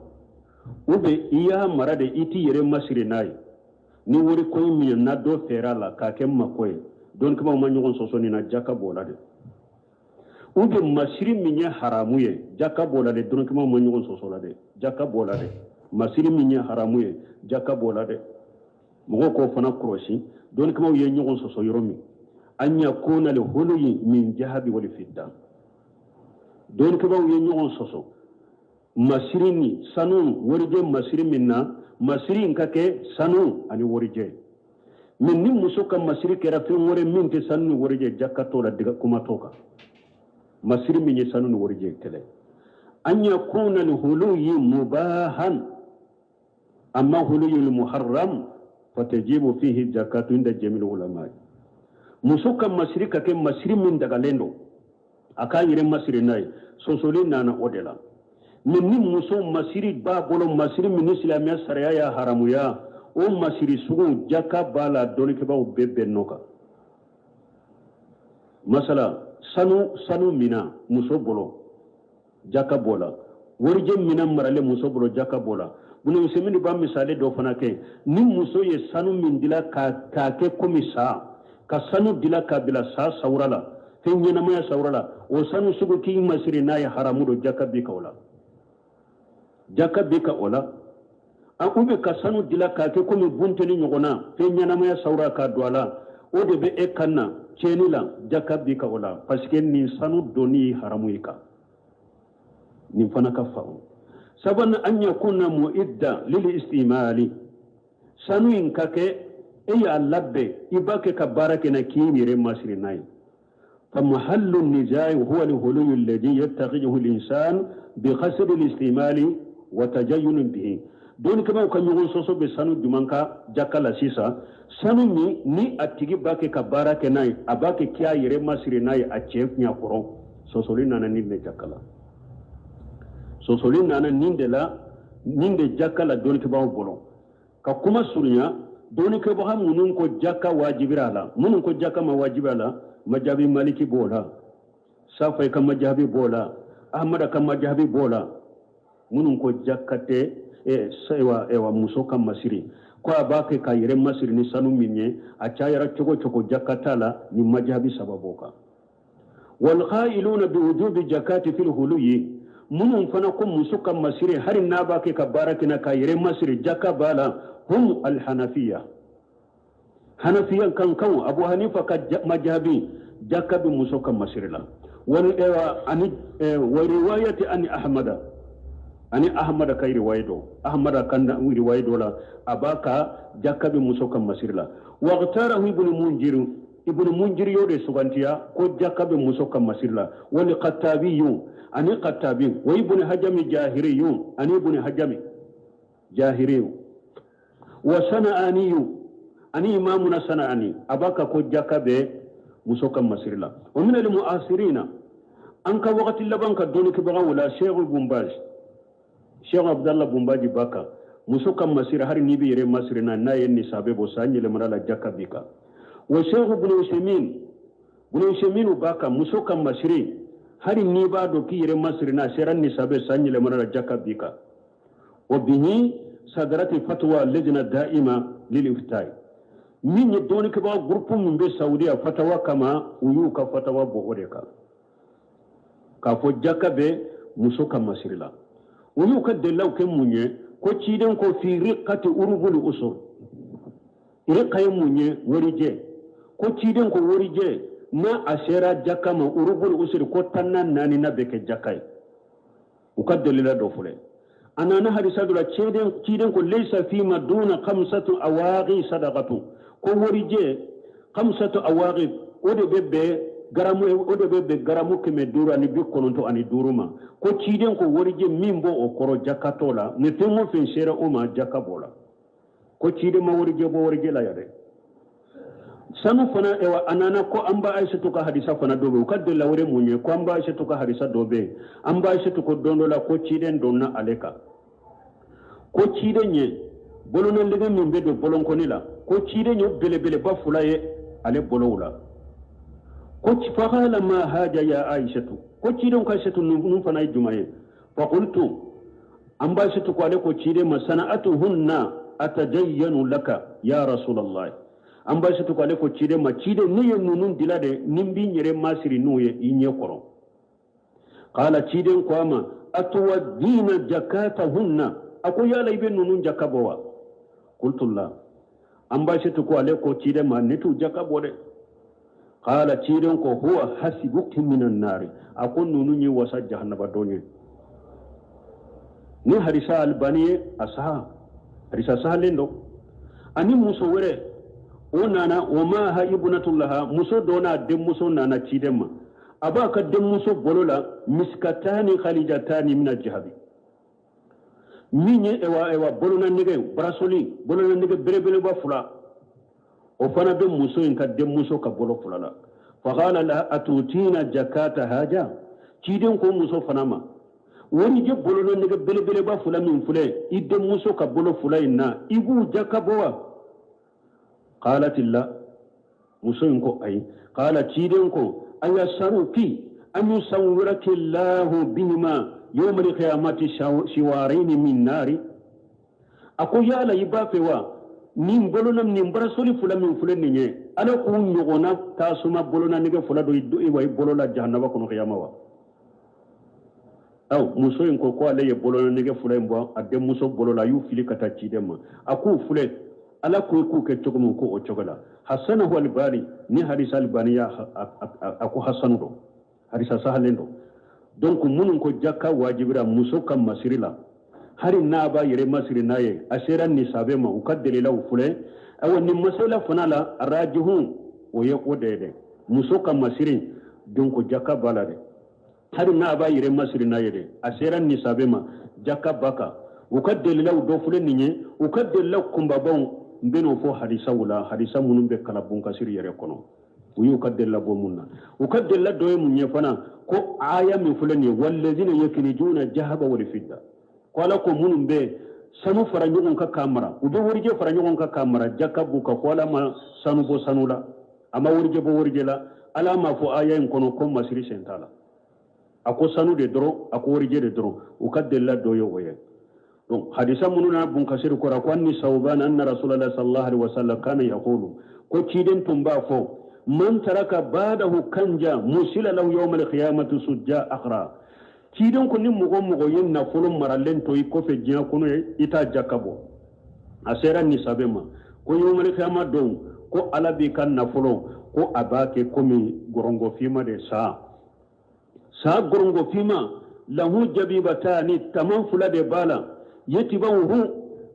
ou bien i y'a mara de i t'i yɛrɛ masiri n'a ye. Ni wari ko in min na dɔ fɛɛrɛ a la k'a kɛ mako ye, dɔnnikɛbaaw ma ɲɔgɔn sɔsɔ nin na, jaka b'o la de. Ou bien masiri min ye haramu ye, jaka b'o la de, dɔnnikɛbaaw ma ɲɔgɔn sɔsɔ la dɛ, jaka b'o la dɛ. Masiri min ye haramu ye, jaka b'o la dɛ. Mɔgɔw k'o fana kɔlɔsi, dɔnnikɛbaaw ye ɲɔgɔn sɔsɔ yɔrɔ min, an yakuna li huluyi min jahabi wali fidda. Dɔnnikɛbaaw ye ɲɔgɔn sɔsɔ masiri ni sanu warijɛ masiri min na, masiri in ka kɛ sanu ani warijɛ. Mais ni muso ka masiri kɛra fɛn wɛrɛ min tɛ sanu ni warijɛ, jaka t'o la, diga kuma t'o kan. Masiri min ye sanu ni warijɛ kɛlɛ, an yakuna li huluyi mubahan, amma huluyi muharram fatajibu fihi zakatu inda jamil ulama. Muso ka masiri ka kɛ masiri min dagalen don, a k'a yɛrɛ masiri n'a ye, sɔsɔli nana o de la. Mais ni muso masiri b'a bolo, masiri min ni silamɛya sariya y'a haramuya, o masiri sugu jaka b'a la, dɔnnikɛbaaw bɛɛ bɛn n'o kan. Masala sanu mina muso bolo, jaka b'o la. Warijɛ mina maralen muso bolo, jaka b'o la. Bunu Usaymin b'a misali dɔ fana kɛ, ni muso ye sanu min dila k'a kɛ komi sa, ka sanu dila k'a bila sa sawura la, fɛn ɲɛnamaya sawura la, o sanu sugu k'i masiri n'a ye haramu don, jaka bi ka o la, jaka bi ka o la. A u bɛ ka sanu dila k'a kɛ komi bunteni ɲɔgɔnna, fɛn ɲɛnamaya sawura k'a don a la, o de bɛ e kan na tiɲɛni la, jaka bi ka o la, parce que nin sanu donni ye haramu ye kan. Nin fana ka faamu. Sabanan, an yakuna mu'idda lil istimali, sanu in ka kɛ e y'a labɛn, i b'a kɛ ka baara kɛ na k'i yɛrɛ masiri n'a ye. فمحل النزاع هو الهلو الذي يتخذه الإنسان بقصد الاستعمال وتجين به. دون كما كان يقول سوسو بسانو جمانكا جاكا لسيسا sanu min ni a tigi b'a kɛ ka baara kɛ n'a ye, a b'a kɛ k'a yɛrɛ masiri n'a ye, a cɛ ɲɛ kɔrɔ. Sɔsɔli nana nin de jaka la, sɔsɔli nana nin de la, nin de jaka la dɔnnikɛbaaw bolo. Ka kuma surunya, dɔnnikɛbaga minnu ko jaka wajibira a la, minnu ko jaka ma wajibi a la, majabi Maliki b'o la, Safai ka majabi b'o la, Ahmada ka majabi b'o la. Minnu ko jaka tɛ ewa muso ka masiri, ko a b'a kɛ k'a yɛrɛ masiri ni sanu min ye, a cayara cogo cogo jaka t'a la, ni majabi saba b'o kan. Walqailuna biwujubi jakati fil huluyi, minnu fana ko muso ka masiri hali n'a b'a kɛ ka baara kɛ na k'a yɛrɛ masiri, jaka b'a la, hum alhanafiya, hanafiya kan kan Abu Hanifa ka majabi, jaka bɛ muso ka masiri la. Wal ewa ani wa riwayati ani Ahmada, ani Ahmada ka riwaya dɔ, Ahmada ka riwaya dɔ la, a b'a ka jaka bɛ muso ka masiri la. Waqtarahu ibnu Munjir, ibnu Munjir y'o de sugantiya ko jaka bɛ muso ka masiri la. Wal Qattabiyu, ani Qattabi, wa ibnu Hajami Jahiriyu, ani ibnu Hajami Jahiriyu, wa Sana'aniyu, ani imamuna Sana'ani, a b'a ka ko jaka bɛ muso ka masiri la. Wa min al mu'asirina, an ka wagati laban ka dɔnnikɛbagaw la, Sheikh Ibn Baz, Sheikh Abdallah Bumbaji Baka, muso ka masiri hali n'i bɛ yɛrɛ masiri na, n'a ye nisabe bɔ san yɛlɛmana la, jaka b'i kan. Wa Sheikh Ibn Usaymin, Ibn Usaymin b'a kan muso ka masiri hali n'i b'a dɔn k'i yɛrɛ masiri na, a sera nisabe san yɛlɛmana la, jaka b'i kan. Wa bihi sadarati fatwa lejna da'ima lil iftai, min ye dɔnnikɛbaa gurupu min bɛ Saudiya fatawa kama, u y'u ka fatawa bɔ o de kan k'a fɔ jaka bɛ muso ka masiri la. U y'u ka dalilaw kɛ mun ye? Ko ciden ko fi riqati urubuli usur. Riqa ye mun ye? Warijɛ. Ko ciden ko warijɛ n'a a sera jaka ma, urubuli usur, ko tanna naani na bɛ kɛ jaka ye. U ka dalila dɔ filɛ. A nana hadisa dɔ la, ciden ko laysa fima duna khamsatu awaqi sadaqatu. Ko warijɛ khamsatu awaqi, o de bɛ bɛn garamu, o de bɛ bɛn garamu 595 ma. Ko ciden ko warijɛ min b'o o kɔrɔ, jaka t'o la. Ni fɛn o fɛn sera o ma, jaka b'o la. Ko ciden ma warijɛ bɔ warijɛ la yɛrɛ. Sanu fana, ewa, a nana ko an ba Aisatu ka hadisa fana dɔ bɛ. U ka delila wɛrɛ mun ye? Ko an ba Aisatu ka hadisa dɔ bɛ yen. An ba Aisatu ko don dɔ la ko ciden donna ale kan, ko ciden ye bolonalɛgɛ min bɛ don bolonkɔni la, ko ciden ye belebeleba fila ye ale bolow la. Ko faqala ma haja ya Aisatu? Ko ciden ko Aisatu, ninnu fana ye jumɛn ye? Faqultu, an ba Aisatu ko ale ko ciden ma sana'atuhunna atajayyanu laka ya rasulallah. An ba Aisatu ko ale ko ciden ma, ciden, ne ye ninnu dila de ni n b'i yɛrɛ masiri n'u ye i ɲɛ kɔrɔ. Qala, ciden ko a ma atuwaddina jakatahunna? A ko yala i bɛ ninnu jaka bɔ wa? Qultu la. An ba Aisatu ko ale ko ciden ma, ne t'u jaka bɔ dɛ. Qala, ciden ko huwa hasibuki minan nari. A ko ninnu ye wasa jahannaba don ye. Ni hadisa Albani ye a saha, hadisa sahalen don. Ani muso wɛrɛ o nana, wa maha ibnatulaha, muso dɔ n'a denmuso nana ciden ma. A b'a ka denmuso bolo la miskatani khalijatani mina jahabi, min ye ewa bolona nɛgɛ barasoli, bolona nɛgɛ belebeleba fila, o fana bɛ muso in ka denmuso ka bolo fila la. Faqala la atutina jakata haja? Ciden ko muso fana ma, warijɛ bolona nɛgɛ belebeleba fila min filɛ i denmuso ka bolo fila in na, i b'u jaka bɔ wa? Qalat la. Muso in ko ayi. Qala, ciden ko ayasaruki an yusawwiraki llahu bihima yawma alqiyamati siwaraini min nari? A ko yala i b'a fɛ wa, nin bolona nin barasoli fila min filɛ nin ye, Ala k'u ɲɔgɔnna tasuma bolona nɛgɛ fila don i bolo la jahanaba kɔnɔ kiyama wa? Aw muso in ko ko ale ye bolona nɛgɛ fila in bɔ a denmuso bolo la, a y'u fili ka taa ciden ma. A k'u filɛ, Ala ko i k'u kɛ cogo min, ko o cogo la. Hasanahu Albani, ni hadisa Albani y'a a ko hasanu don, hadisa sahalen don. Donc minnu ko jaka wajibira muso ka masiri la, hali n'a b'a yɛrɛ masiri n'a ye, a sera nisabe ma, u ka dalilaw filɛ. Ayiwa, nin masala fana la, rajihu o ye o de ye dɛ. Muso ka masiri, donc jaka b'a la dɛ. Hali n'a b'a yɛrɛ masiri n'a ye dɛ, a sera nisabe ma, jaka b'a kan. U ka dalilaw dɔ filɛ nin ye. U ka dalilaw kunbabaw, n bɛn'o fɔ hadisaw la, hadisa minnu bɛ kalan bunkasiri yɛrɛ kɔnɔ. U y'u ka delila bɔ mun na? U ka delila dɔ ye mun ye fana? Ko aya min filɛ nin ye, walladina yakinizuna jahaba wal fidda, ko Ala ko minnu bɛ sanu fara ɲɔgɔn kan k'a mara, u bɛ warijɛ fara ɲɔgɔn kan k'a mara, jaka b'u kan. Ko Ala ma sanu bɔ sanu la, a ma warijɛ bɔ warijɛ la. Ala m'a fɔ aya in kɔnɔ ko masiri sen t'a la. A ko sanu de dɔrɔn, a ko warijɛ de dɔrɔn. U ka delila dɔ ye o ye. Donc hadisa minnu na bunkasiri kɔrɔ, ko anni Sawban anna rasulallah sallallahu alaihi wasallam kana yaqulu, ko ciden tun b'a fɔ man taraka badahu kanja musila lahu yawma alqiyamati sujja akhra. Ciden ko ni mɔgɔ mɔgɔ ye nafolo maralen to i kɔfɛ diɲɛ kɔnɔ ye, i t'a jaka bɔ, a sera nisabe ma, ko yawma alqiyama don, ko Ala b'i ka nafolo, ko a b'a kɛ komi gɔrɔngɔfinma de, saa saa gɔrɔngɔfinma, lahu jabibatani, taman fila de b'a la, yetibawuhu,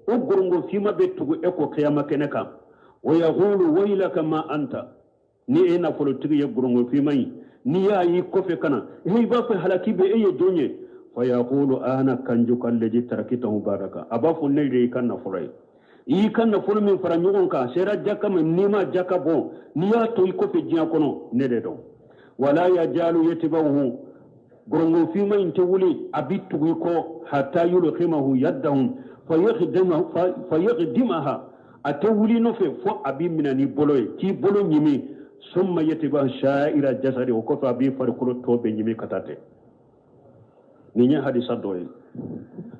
o gɔrɔngɔfinma bɛ tugu e kɔ kiyama kɛnɛ kan. Wa yaqulu waylaka ma anta. Ni e nafolotigi ye gɔrɔngɔfinma ye, n'i y'a y'i kɔfɛ ka na, i b'a fɔ halaki bɛ e ye don ye. Fa yaqulu ana kanjuka alladhi tarakitahu badaka. A b'a fɔ ne de y'i ka nafolo ye, i y'i ka nafolo min fara ɲɔgɔn kan, sera jaka ma, n'i ma jaka bɔ, n'i y'a to i kɔfɛ diɲɛ kɔnɔ, ne de don. Wala yajalu yatba'uhu, gɔrɔngɔfinma in tɛ wuli, a bɛ tugu i kɔ, hatta yulqimahu yaddahum fayaqdimaha, a tɛ wuli nɔfɛ fo a b'i minɛ n'i bolo ye k'i bolo ɲimi, summa yatba sha'ira jasadi, o kɔfɛ a b'i farikolo tɔ bɛɛ ɲimi ka taa ten. Nin ye hadisa dɔ ye,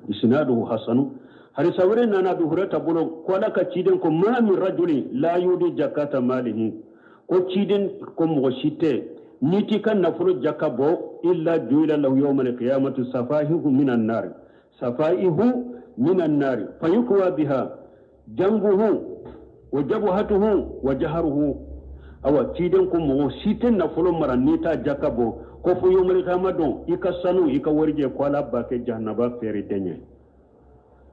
isnaduhu hasanu. Hadisa wɛrɛ nana Abu Hurata bolo ko Ala ka ciden ko ma min rajulin la yudi jakata malihi, ko ciden ko mɔgɔ si tɛ n'i t'i ka nafolo jaka bɔ illa juila lahu yawma alqiyamati safaihu minan nari safaihu minan nari fayukwa biha janbuhu wa jabhatuhu wa jaharuhu. Awa ciden ko mɔgɔ si tɛ nafolo mara n'i t'a jaka bɔ ko fo yawmal qiyama don i ka sanu i ka warijɛ ko Ala b'a kɛ jahanaba fɛɛrɛ den ye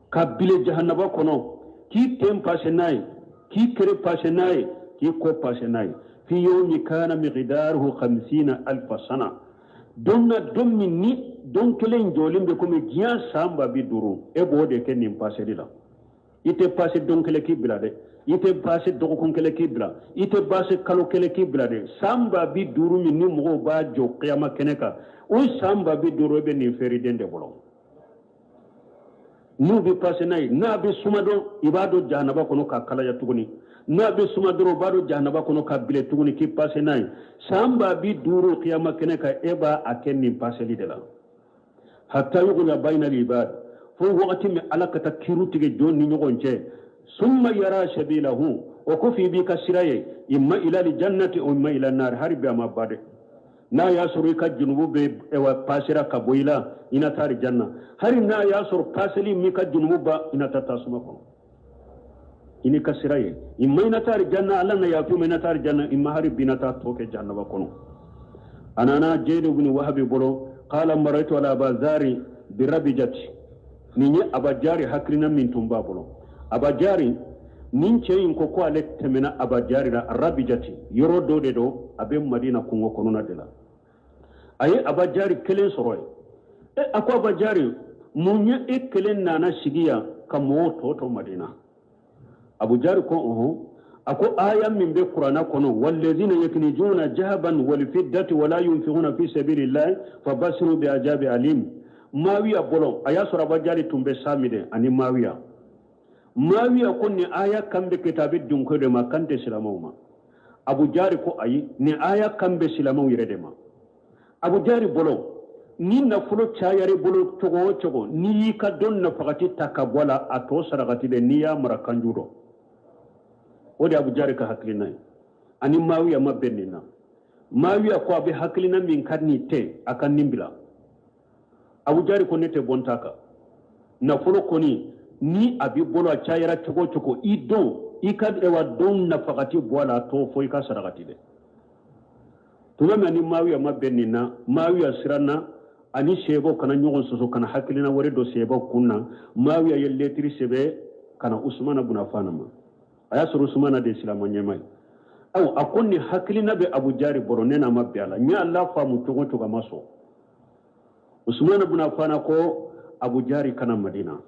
ka bile jahanaba kɔnɔ k'i ten pase n'a ye k'i kere pase n'a ye k'i kɔ pase n'a ye fi yawmi kana miqdaruhu khamsina alfa sana don na don min ni don kelen jɔlen bɛ komi diɲɛ san 50,000 e b'o de kɛ nin paseli la. I tɛ pase don kelen k'i bila dɛ, i tɛ pase dɔgɔkun kelen k'i bila, i tɛ pase kalo kelen k'i bila dɛ. San 50,000 min ni mɔgɔw b'a jɔ kiyama kɛnɛ kan, o san 50,000 e bɛ nin feereden de bolo. N'u bɛ pase n'a ye, n'a bɛ suma dɔrɔn i b'a don jahanaba kɔnɔ k'a kalaya tuguni, n'a bɛ suma dɔrɔn u b'a don jahanaba kɔnɔ k'a bile tuguni k'i pase n'a ye. San 50,000 kiyama kɛnɛ kan e b'a a kɛ nin paseli de la. Hatta yuqda bayna al-ibad, fo wagati min Ala ka taa kiiru tigɛ jɔn ni ɲɔgɔn cɛ. Summa yara sabilahu, o kɔfɛ i b'i ka sira ye, imma ila al-jannati o imma ila an-nar. Hali bi a ma ban dɛ. N'a y'a sɔrɔ i ka junubu bɛ ewa pasera ka bɔ i la, i na taa alijanna. Hali n'a y'a sɔrɔ paseli m'i ka junubu ban, i na taa tasuma kɔnɔ. I n'i ka sira ye, imma i na taa alijanna, Ala na yafa i ma, i na taa alijanna, imma hali bi i na taa tɔ kɛ jahanaba kɔnɔ. A nana Jaidu bin Wahabi bolo, qala maraitu ala Abazari bi rabijati. Nin ye Abajari hakilina min tun b'a bolo. Abajari nin cɛ in ko ko ale tɛmɛna Abajari la Rabijati, yɔrɔ dɔ de don, a bɛ Madina kungo kɔnɔna de la. A ye Abajari kelen sɔrɔ yen. E, a ko Abajari, mun ye e kelen nana sigi yan ka mɔgɔw tɔ to Madina? Abujari ko ɔhɔn. A ko aya min bɛ kuranna kɔnɔ, walladhina yaknizuna jahaban walfiddati wala yunfiquna fi sabilillahi fabashiru bi ajabi alim. Mawiya bolo, a y'a sɔrɔ Abajari tun bɛ sami de ani Mawiya. Mawiya ko nin aya kan bɛ kitabi dunko de ma, kan tɛ silamɛw ma. Abujari ko ayi, nin aya kan bɛ silamɛw yɛrɛ de ma. Abujari bolo, ni nafolo cayara i bolo cogo o cogo, n'i y'i ka don nafagati ta ka bɔ a la, a tɔ sarakati dɛ, n'i y'a mara kanju dɔ. O de ye Abujari ka hakilina ye. Ani Mawiya ma bɛn nin na. Mawiya ko a bɛ hakilina min ka nin tɛ, a ka nin bila. Abujari ko ne tɛ bɔ n ta kan. Nafolo kɔni ni a b'i bolo, a cayara cogo o cogo, i don i ka ewa don nafagati bɔ a la, a tɔ fo i ka sarakati dɛ. Tuma min ni Mawiya ma bɛn nin na, Mawiya siranna ani seebaw kana ɲɔgɔn sɔsɔ, kana hakilina wɛrɛ don seebaw kun na. Mawiya ye lɛtiri sɛbɛn ka na Usumana bun Afana ma. A y'a sɔrɔ Usumana de ye silamɛ ɲɛmaa ye. Aw, a ko nin hakilina bɛ Abujari bolo, ne n'a ma bɛn a la, n y'a lafaamu cogo o cogo, a ma sɔn. Usumana bun Afana ko Abujari ka na Madina.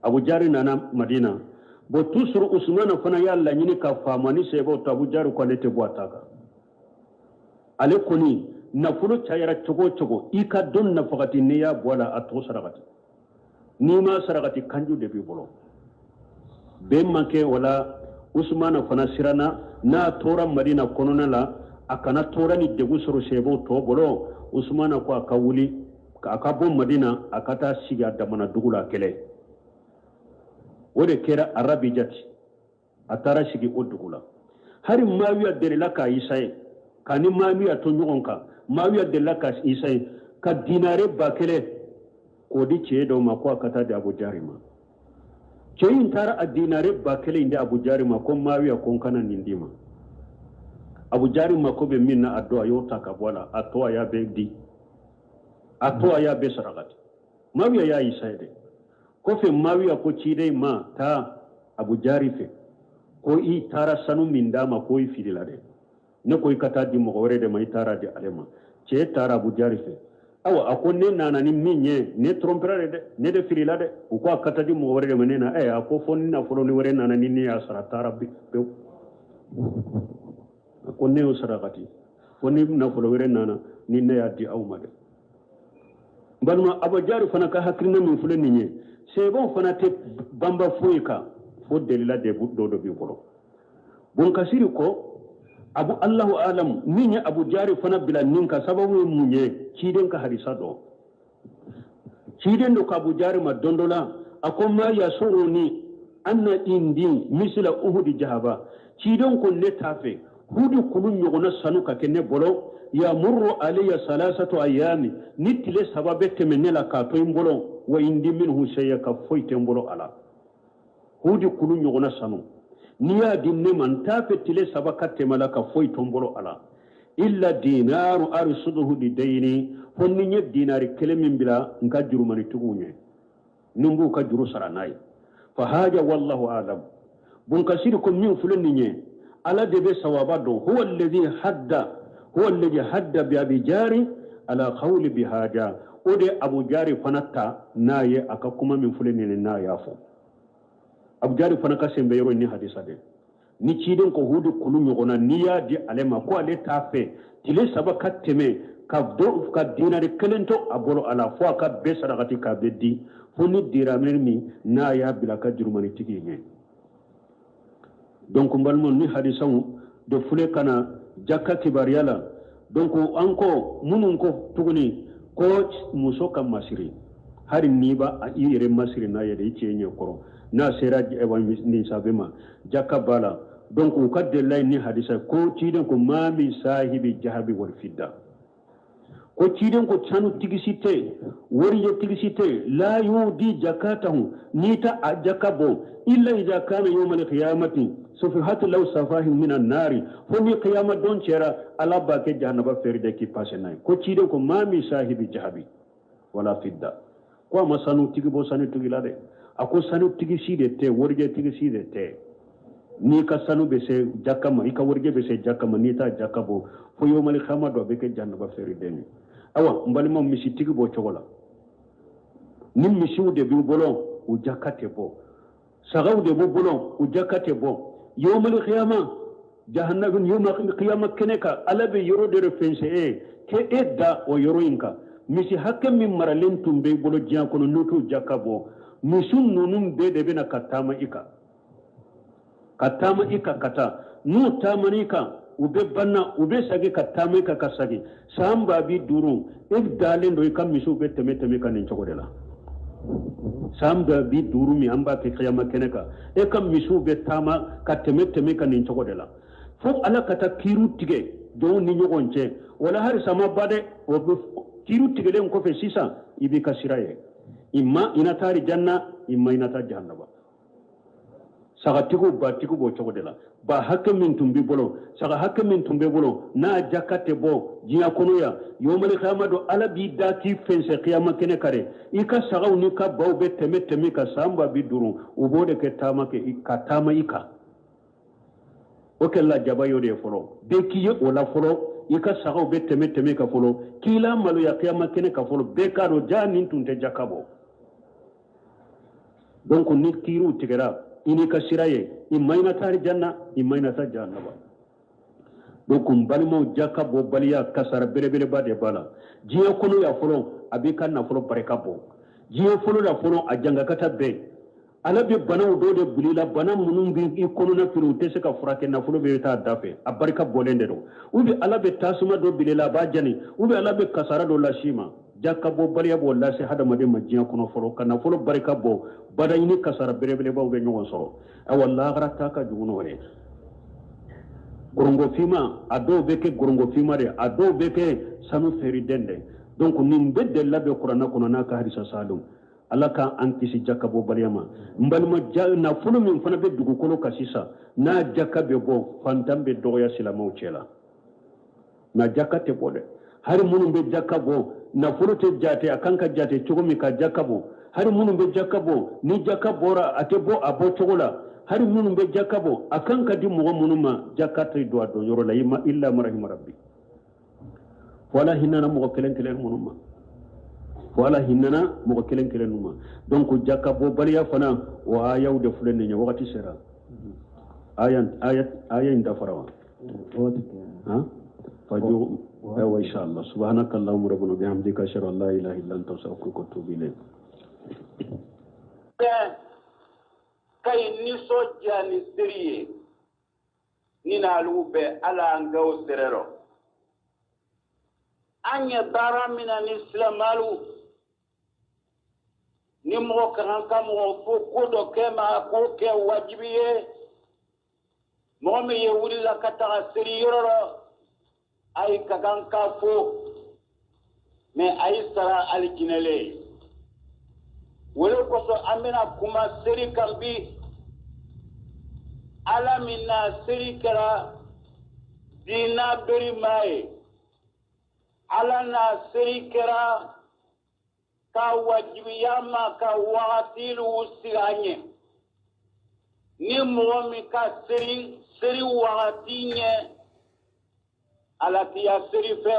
Abujari nana Madina. Bon, toujours Usumana fana y'a laɲini ka faamu ani seebaw to. Abujari ko ale tɛ bɔ a ta kan. Ale kɔni nafolo cayara cogo o cogo, i ka don nafagati n'i y'a bɔ a la, a tɔ sarakati. N'i ma sarakati, kanju de b'i bolo. Bɛn ma kɛ o la. Usumana fana siranna n'a tora Madina kɔnɔna la, a kana tora ni degun sɔrɔ seebaw tɔ bolo. Usumana ko a ka wuli, a ka bɔ Madina, a ka taa sigi a damana dugu la kɛlɛ. O de kɛra Arabijati. A taara sigi o dugu la. Hari Mawiya delila k'a isaye, k'a ni Mawiya to ɲɔgɔn kan. Mawiya delila k'a isaye ka dinare 1000 k'o di cɛ dɔ ma ko a ka taa di Abujari ma. Cɛ in taara a dinare 1000 in di Abujari ma, ko Mawiya ko n kana nin d'i ma. Abujari mako bɛ min na a don, a y'o ta ka bɔ a la, a tɔ a y'a bɛɛ di, a tɔ a y'a bɛɛ sarakati. Mawiya y'a isaye dɛ. Kɔfɛ Mawiya ko ciden ma taa Abujari fɛ ko i taara sanu min d'a ma, ko i filila dɛ, ne ko i ka taa di mɔgɔ wɛrɛ de ma, i taara di ale ma. Cɛ taara Abujari fɛ. Awa, a ko ne nana ni min ye, ne trompera de dɛ, ne de filila dɛ. U ko a ka taa di mɔgɔ wɛrɛ de ma, ne na ɛ. A ko fo ni nafolo ni wɛrɛ nana ni ne y'a sara, taara pewu. A ko ne y'o sarakati, fo ni nafolo wɛrɛ nana ni ne y'a di aw ma dɛ. N balima, Abujari fana ka hakilina min filɛ nin ye, seebaw fana tɛ banba foyi kan fo delila de dɔ dɔ b'i bolo. Bonkasiri ko abu Allahu alam, min ye Abujari fana bila nin ka sababu ye mun ye? Ciden ka hadisa dɔ, ciden dɔ ko Abujari ma don dɔ la, A ko ma yasuruni anna indi misila uhudi jahaba. Ciden ko ne t'a fɛ Hudu kulu ɲɔgɔnna sanu ka kɛ ne bolo, yamurru alayya salasatu ayami, ni tile 3 bɛ tɛmɛ ne la k'a to n bolo, wa indi minhu shay'a, ka foyi tɛ n bolo a la. Hudu kulu ɲɔgɔnna sanu n'i y'a di ne ma, n t'a fɛ tile 3 ka tɛmɛ la ka foyi to n bolo a la, illa dinaru arsuduhu li dayni, fo ni n ye dinari kelen min bila n ka jurumanitigiw ɲɛ, ni n b'u ka juru sara n'a ye. Fa haja wallahu alam. Bunkasiri ko min filɛ nin ye, Ala de bɛ sawaba dɔn. Huwa alladhi hadda bi Abi Jari ala qawli bi haja. O de Abu Jari fana ta n'a ye a ka kuma min filɛ nin ye, n'a y'a fɔ, Abu Jari fana ka sen bɛ yɔrɔ ni hadisa de ni ciden ko Hudu kulu ɲɔgɔnna, n'i y'a di ale ma, ko ale t'a fɛ tile 3 ka tɛmɛ ka dɔ ka dinari kelen to a bolo a la, fo a ka bɛɛ sarakati k'a bɛɛ di, fo ni diramɛ min n'a y'a bila ka jurumanitigi ɲɛ. Donc n balimaw, ni hadisaw de filɛ ka na jaka kibaruya la. Donc an ko minnu ko tuguni ko muso ka masiri, hali n'i b'a i yɛrɛ masiri n'a yɛrɛ i cɛ ɲɛ kɔrɔ, n'a sera nin sabe ma, jaka b'a la. Donc u ka delila ni hadisa ko ciden ko ma min sahibi jahabi wal fidda, ko ciden ko sanu tigisi tɛ, warijɛ tigisi tɛ, la yudi jakatahu, n'i ta a jaka bɔ, illa idha kana yawma alqiyamati sufihat law safahin min an-nari, fo ni qiyama don cɛra, Ala b'a kɛ jahanaba fɛri de k'i passe n'a ye. Ko ciden ko ma min sahibi jahabi wala fidda, ko a ma sanu tigi bɔ sanu tigi la dɛ. A ko sanu tigi si de tɛ, warijɛ tigi si de tɛ, n'i ka sanu bɛ se jaka ma, i ka warijɛ bɛ se jaka ma, n'i t'a jaka bɔ, fo yomali xama dɔ a bɛ kɛ jahanaba fɛri den ye. Awa, n balimaw, misitigi b'o cogo la. Ni misiw de b'i bolo, u jaka tɛ bɔ. Sagaw de b'u bolo, u jaka tɛ bɔ. Yomali xiyama jahannaba, yomali xiyama kɛnɛ kan, Ala bɛ yɔrɔ dɔ de fɛnsɛ e ke e da o yɔrɔ in kan. Misi hakɛ min maralen tun b'i bolo diɲɛ kɔnɔ, n'u t'u jaka bɔ, misi ninnu bɛɛ de bɛna ka taama i kan, ka taama i kan ka taa. N'u taamana i kan, u bɛ banna, u bɛ segin ka taama i kan ka segin. San 50,000, e dalen don, i ka misiw bɛ tɛmɛ tɛmɛ ka nin cogo de la. San 50,000 min an b'a kɛ kiyama kɛnɛ kan, e ka misiw bɛ taama ka tɛmɛ tɛmɛ ka nin cogo de la, fo Ala ka taa kiiriw tigɛ jɔnw ni ɲɔgɔn cɛ. Wala hali sama ba dɛ, o bɛ kiiriw tigɛlen kɔfɛ sisan, i b'i ka sira ye, imma i na taa janna, imma i na taa jahannaba. Sagatigiw, batigiw b'o cogo de la. Ba hakɛ min tun b'i bolo, saga hakɛ min tun b'i bolo, n'a jaka tɛ bɔ diɲɛ kɔnɔ yan, yomali kiyama don, Ala b'i da k'i fɛnsɛ kiyama kɛnɛ kare, i ka sagaw n'i ka baw bɛ tɛmɛ tɛmɛ ka san 50,000, u b'o de kɛ taama kɛ ka taama i kan. O kɛla jaba y'o de ye fɔlɔ, bɛɛ k'i ye o la fɔlɔ. I ka sagaw bɛ tɛmɛ tɛmɛ ka fɔlɔ k'i la maloya kiyama kɛnɛ ka fɔlɔ, bɛɛ k'a dɔn ja nin tun tɛ jaka bɔ. Donc ni kiiriw tigɛra, i n'i ka sira ye, i ma i na taa janna, i ma i na taa jahannaba. Donc n balimaw, jaka bɔ baliya kasara belebeleba de b'a la diɲɛ kɔnɔ yan fɔlɔ. A b'i ka nafolo barika bɔ diɲɛ fɔlɔ la fɔlɔ, a jangakata bɛɛ. Ala bɛ banaw dɔw de bila i la, bana minnu bɛ i kɔnɔna fili, u tɛ se ka furakɛ, nafolo bɛ taa da fɛ, a barika bɔlen de don. Ou bien Ala bɛ tasuma dɔ bila i la, a b'a jani. Ou bien Ala bɛ kasara dɔ las'i ma. Jaka bɔ baliya b'o lase hadamaden ma diɲɛ kɔnɔ fɔlɔ, ka nafolo barika bɔ, badaɲini kasara belebelebaw bɛ ɲɔgɔn sɔrɔ. Awa, lahara ta ka jugu n'o ye. Gorongofinma, a dɔw bɛ kɛ gorongofinma de, a dɔw bɛ kɛ sanu feeriden de. Donc nin bɛɛ delila bɛ kuranɛ kɔnɔ n'a ka hadisa salon. Ala k'an kisi jaka bɔ baliya ma. N balima, nafolo min fana bɛ dugukolo kan sisan, n'a jaka bɛ bɔ, fantan bɛ dɔgɔya silamɛw cɛ la. Nka jaka tɛ bɔ dɛ. Hali minnu bɛ jaka bɔ, nafolo tɛ jate a kan ka jate cogo min ka jaka bɔ. Hali minnu bɛ jaka bɔ, ni jaka bɔra, a tɛ bɔ a bɔ cogo la. Hali minnu bɛ jaka bɔ, a kan ka di mɔgɔ minnu ma, jaka tɛ don a don yɔrɔ la, illa ma rahima rabbi. Fo Ala hinɛna mɔgɔ kelen kelen minnu ma, fo Ala hinɛna mɔgɔ kelen kelen ma. Donc jaka bɔbaliya fana, o ayaw de filɛ nin ye. Wagati sera, aya aya aya in dafara wa? Ha, faju. Ayiwa, inshallah. Subhanaka allahumma rabbana bihamdika, ashhadu an la ilaha illa anta, astaghfiruka wa atubu ilayk. Ka i nisɔndiya ni seri ye ni n'alu bɛɛ Ala an gawo sererɔ an ye baara min na ni silamalu. Ni mɔgɔ ka kan ka mɔgɔ fo ko dɔ kɛ ma, a k'o kɛ wajibi ye. Mɔgɔ min ye wulila ka taga seri yɔrɔ rɔ, a ye ka kan k'a fo, mɛ a ye sara alijinɛ le ye. O le kosɔn an bɛna kuma seri kan bi. Ala min na seri kɛra diina berima ye, Ala na seri kɛra ka wajibiya ma ka wagatilu sigi a ɲɛ. Ni mɔgɔ min ka seri seri wagati ɲɛ, Ala t'i ya seri fɛ.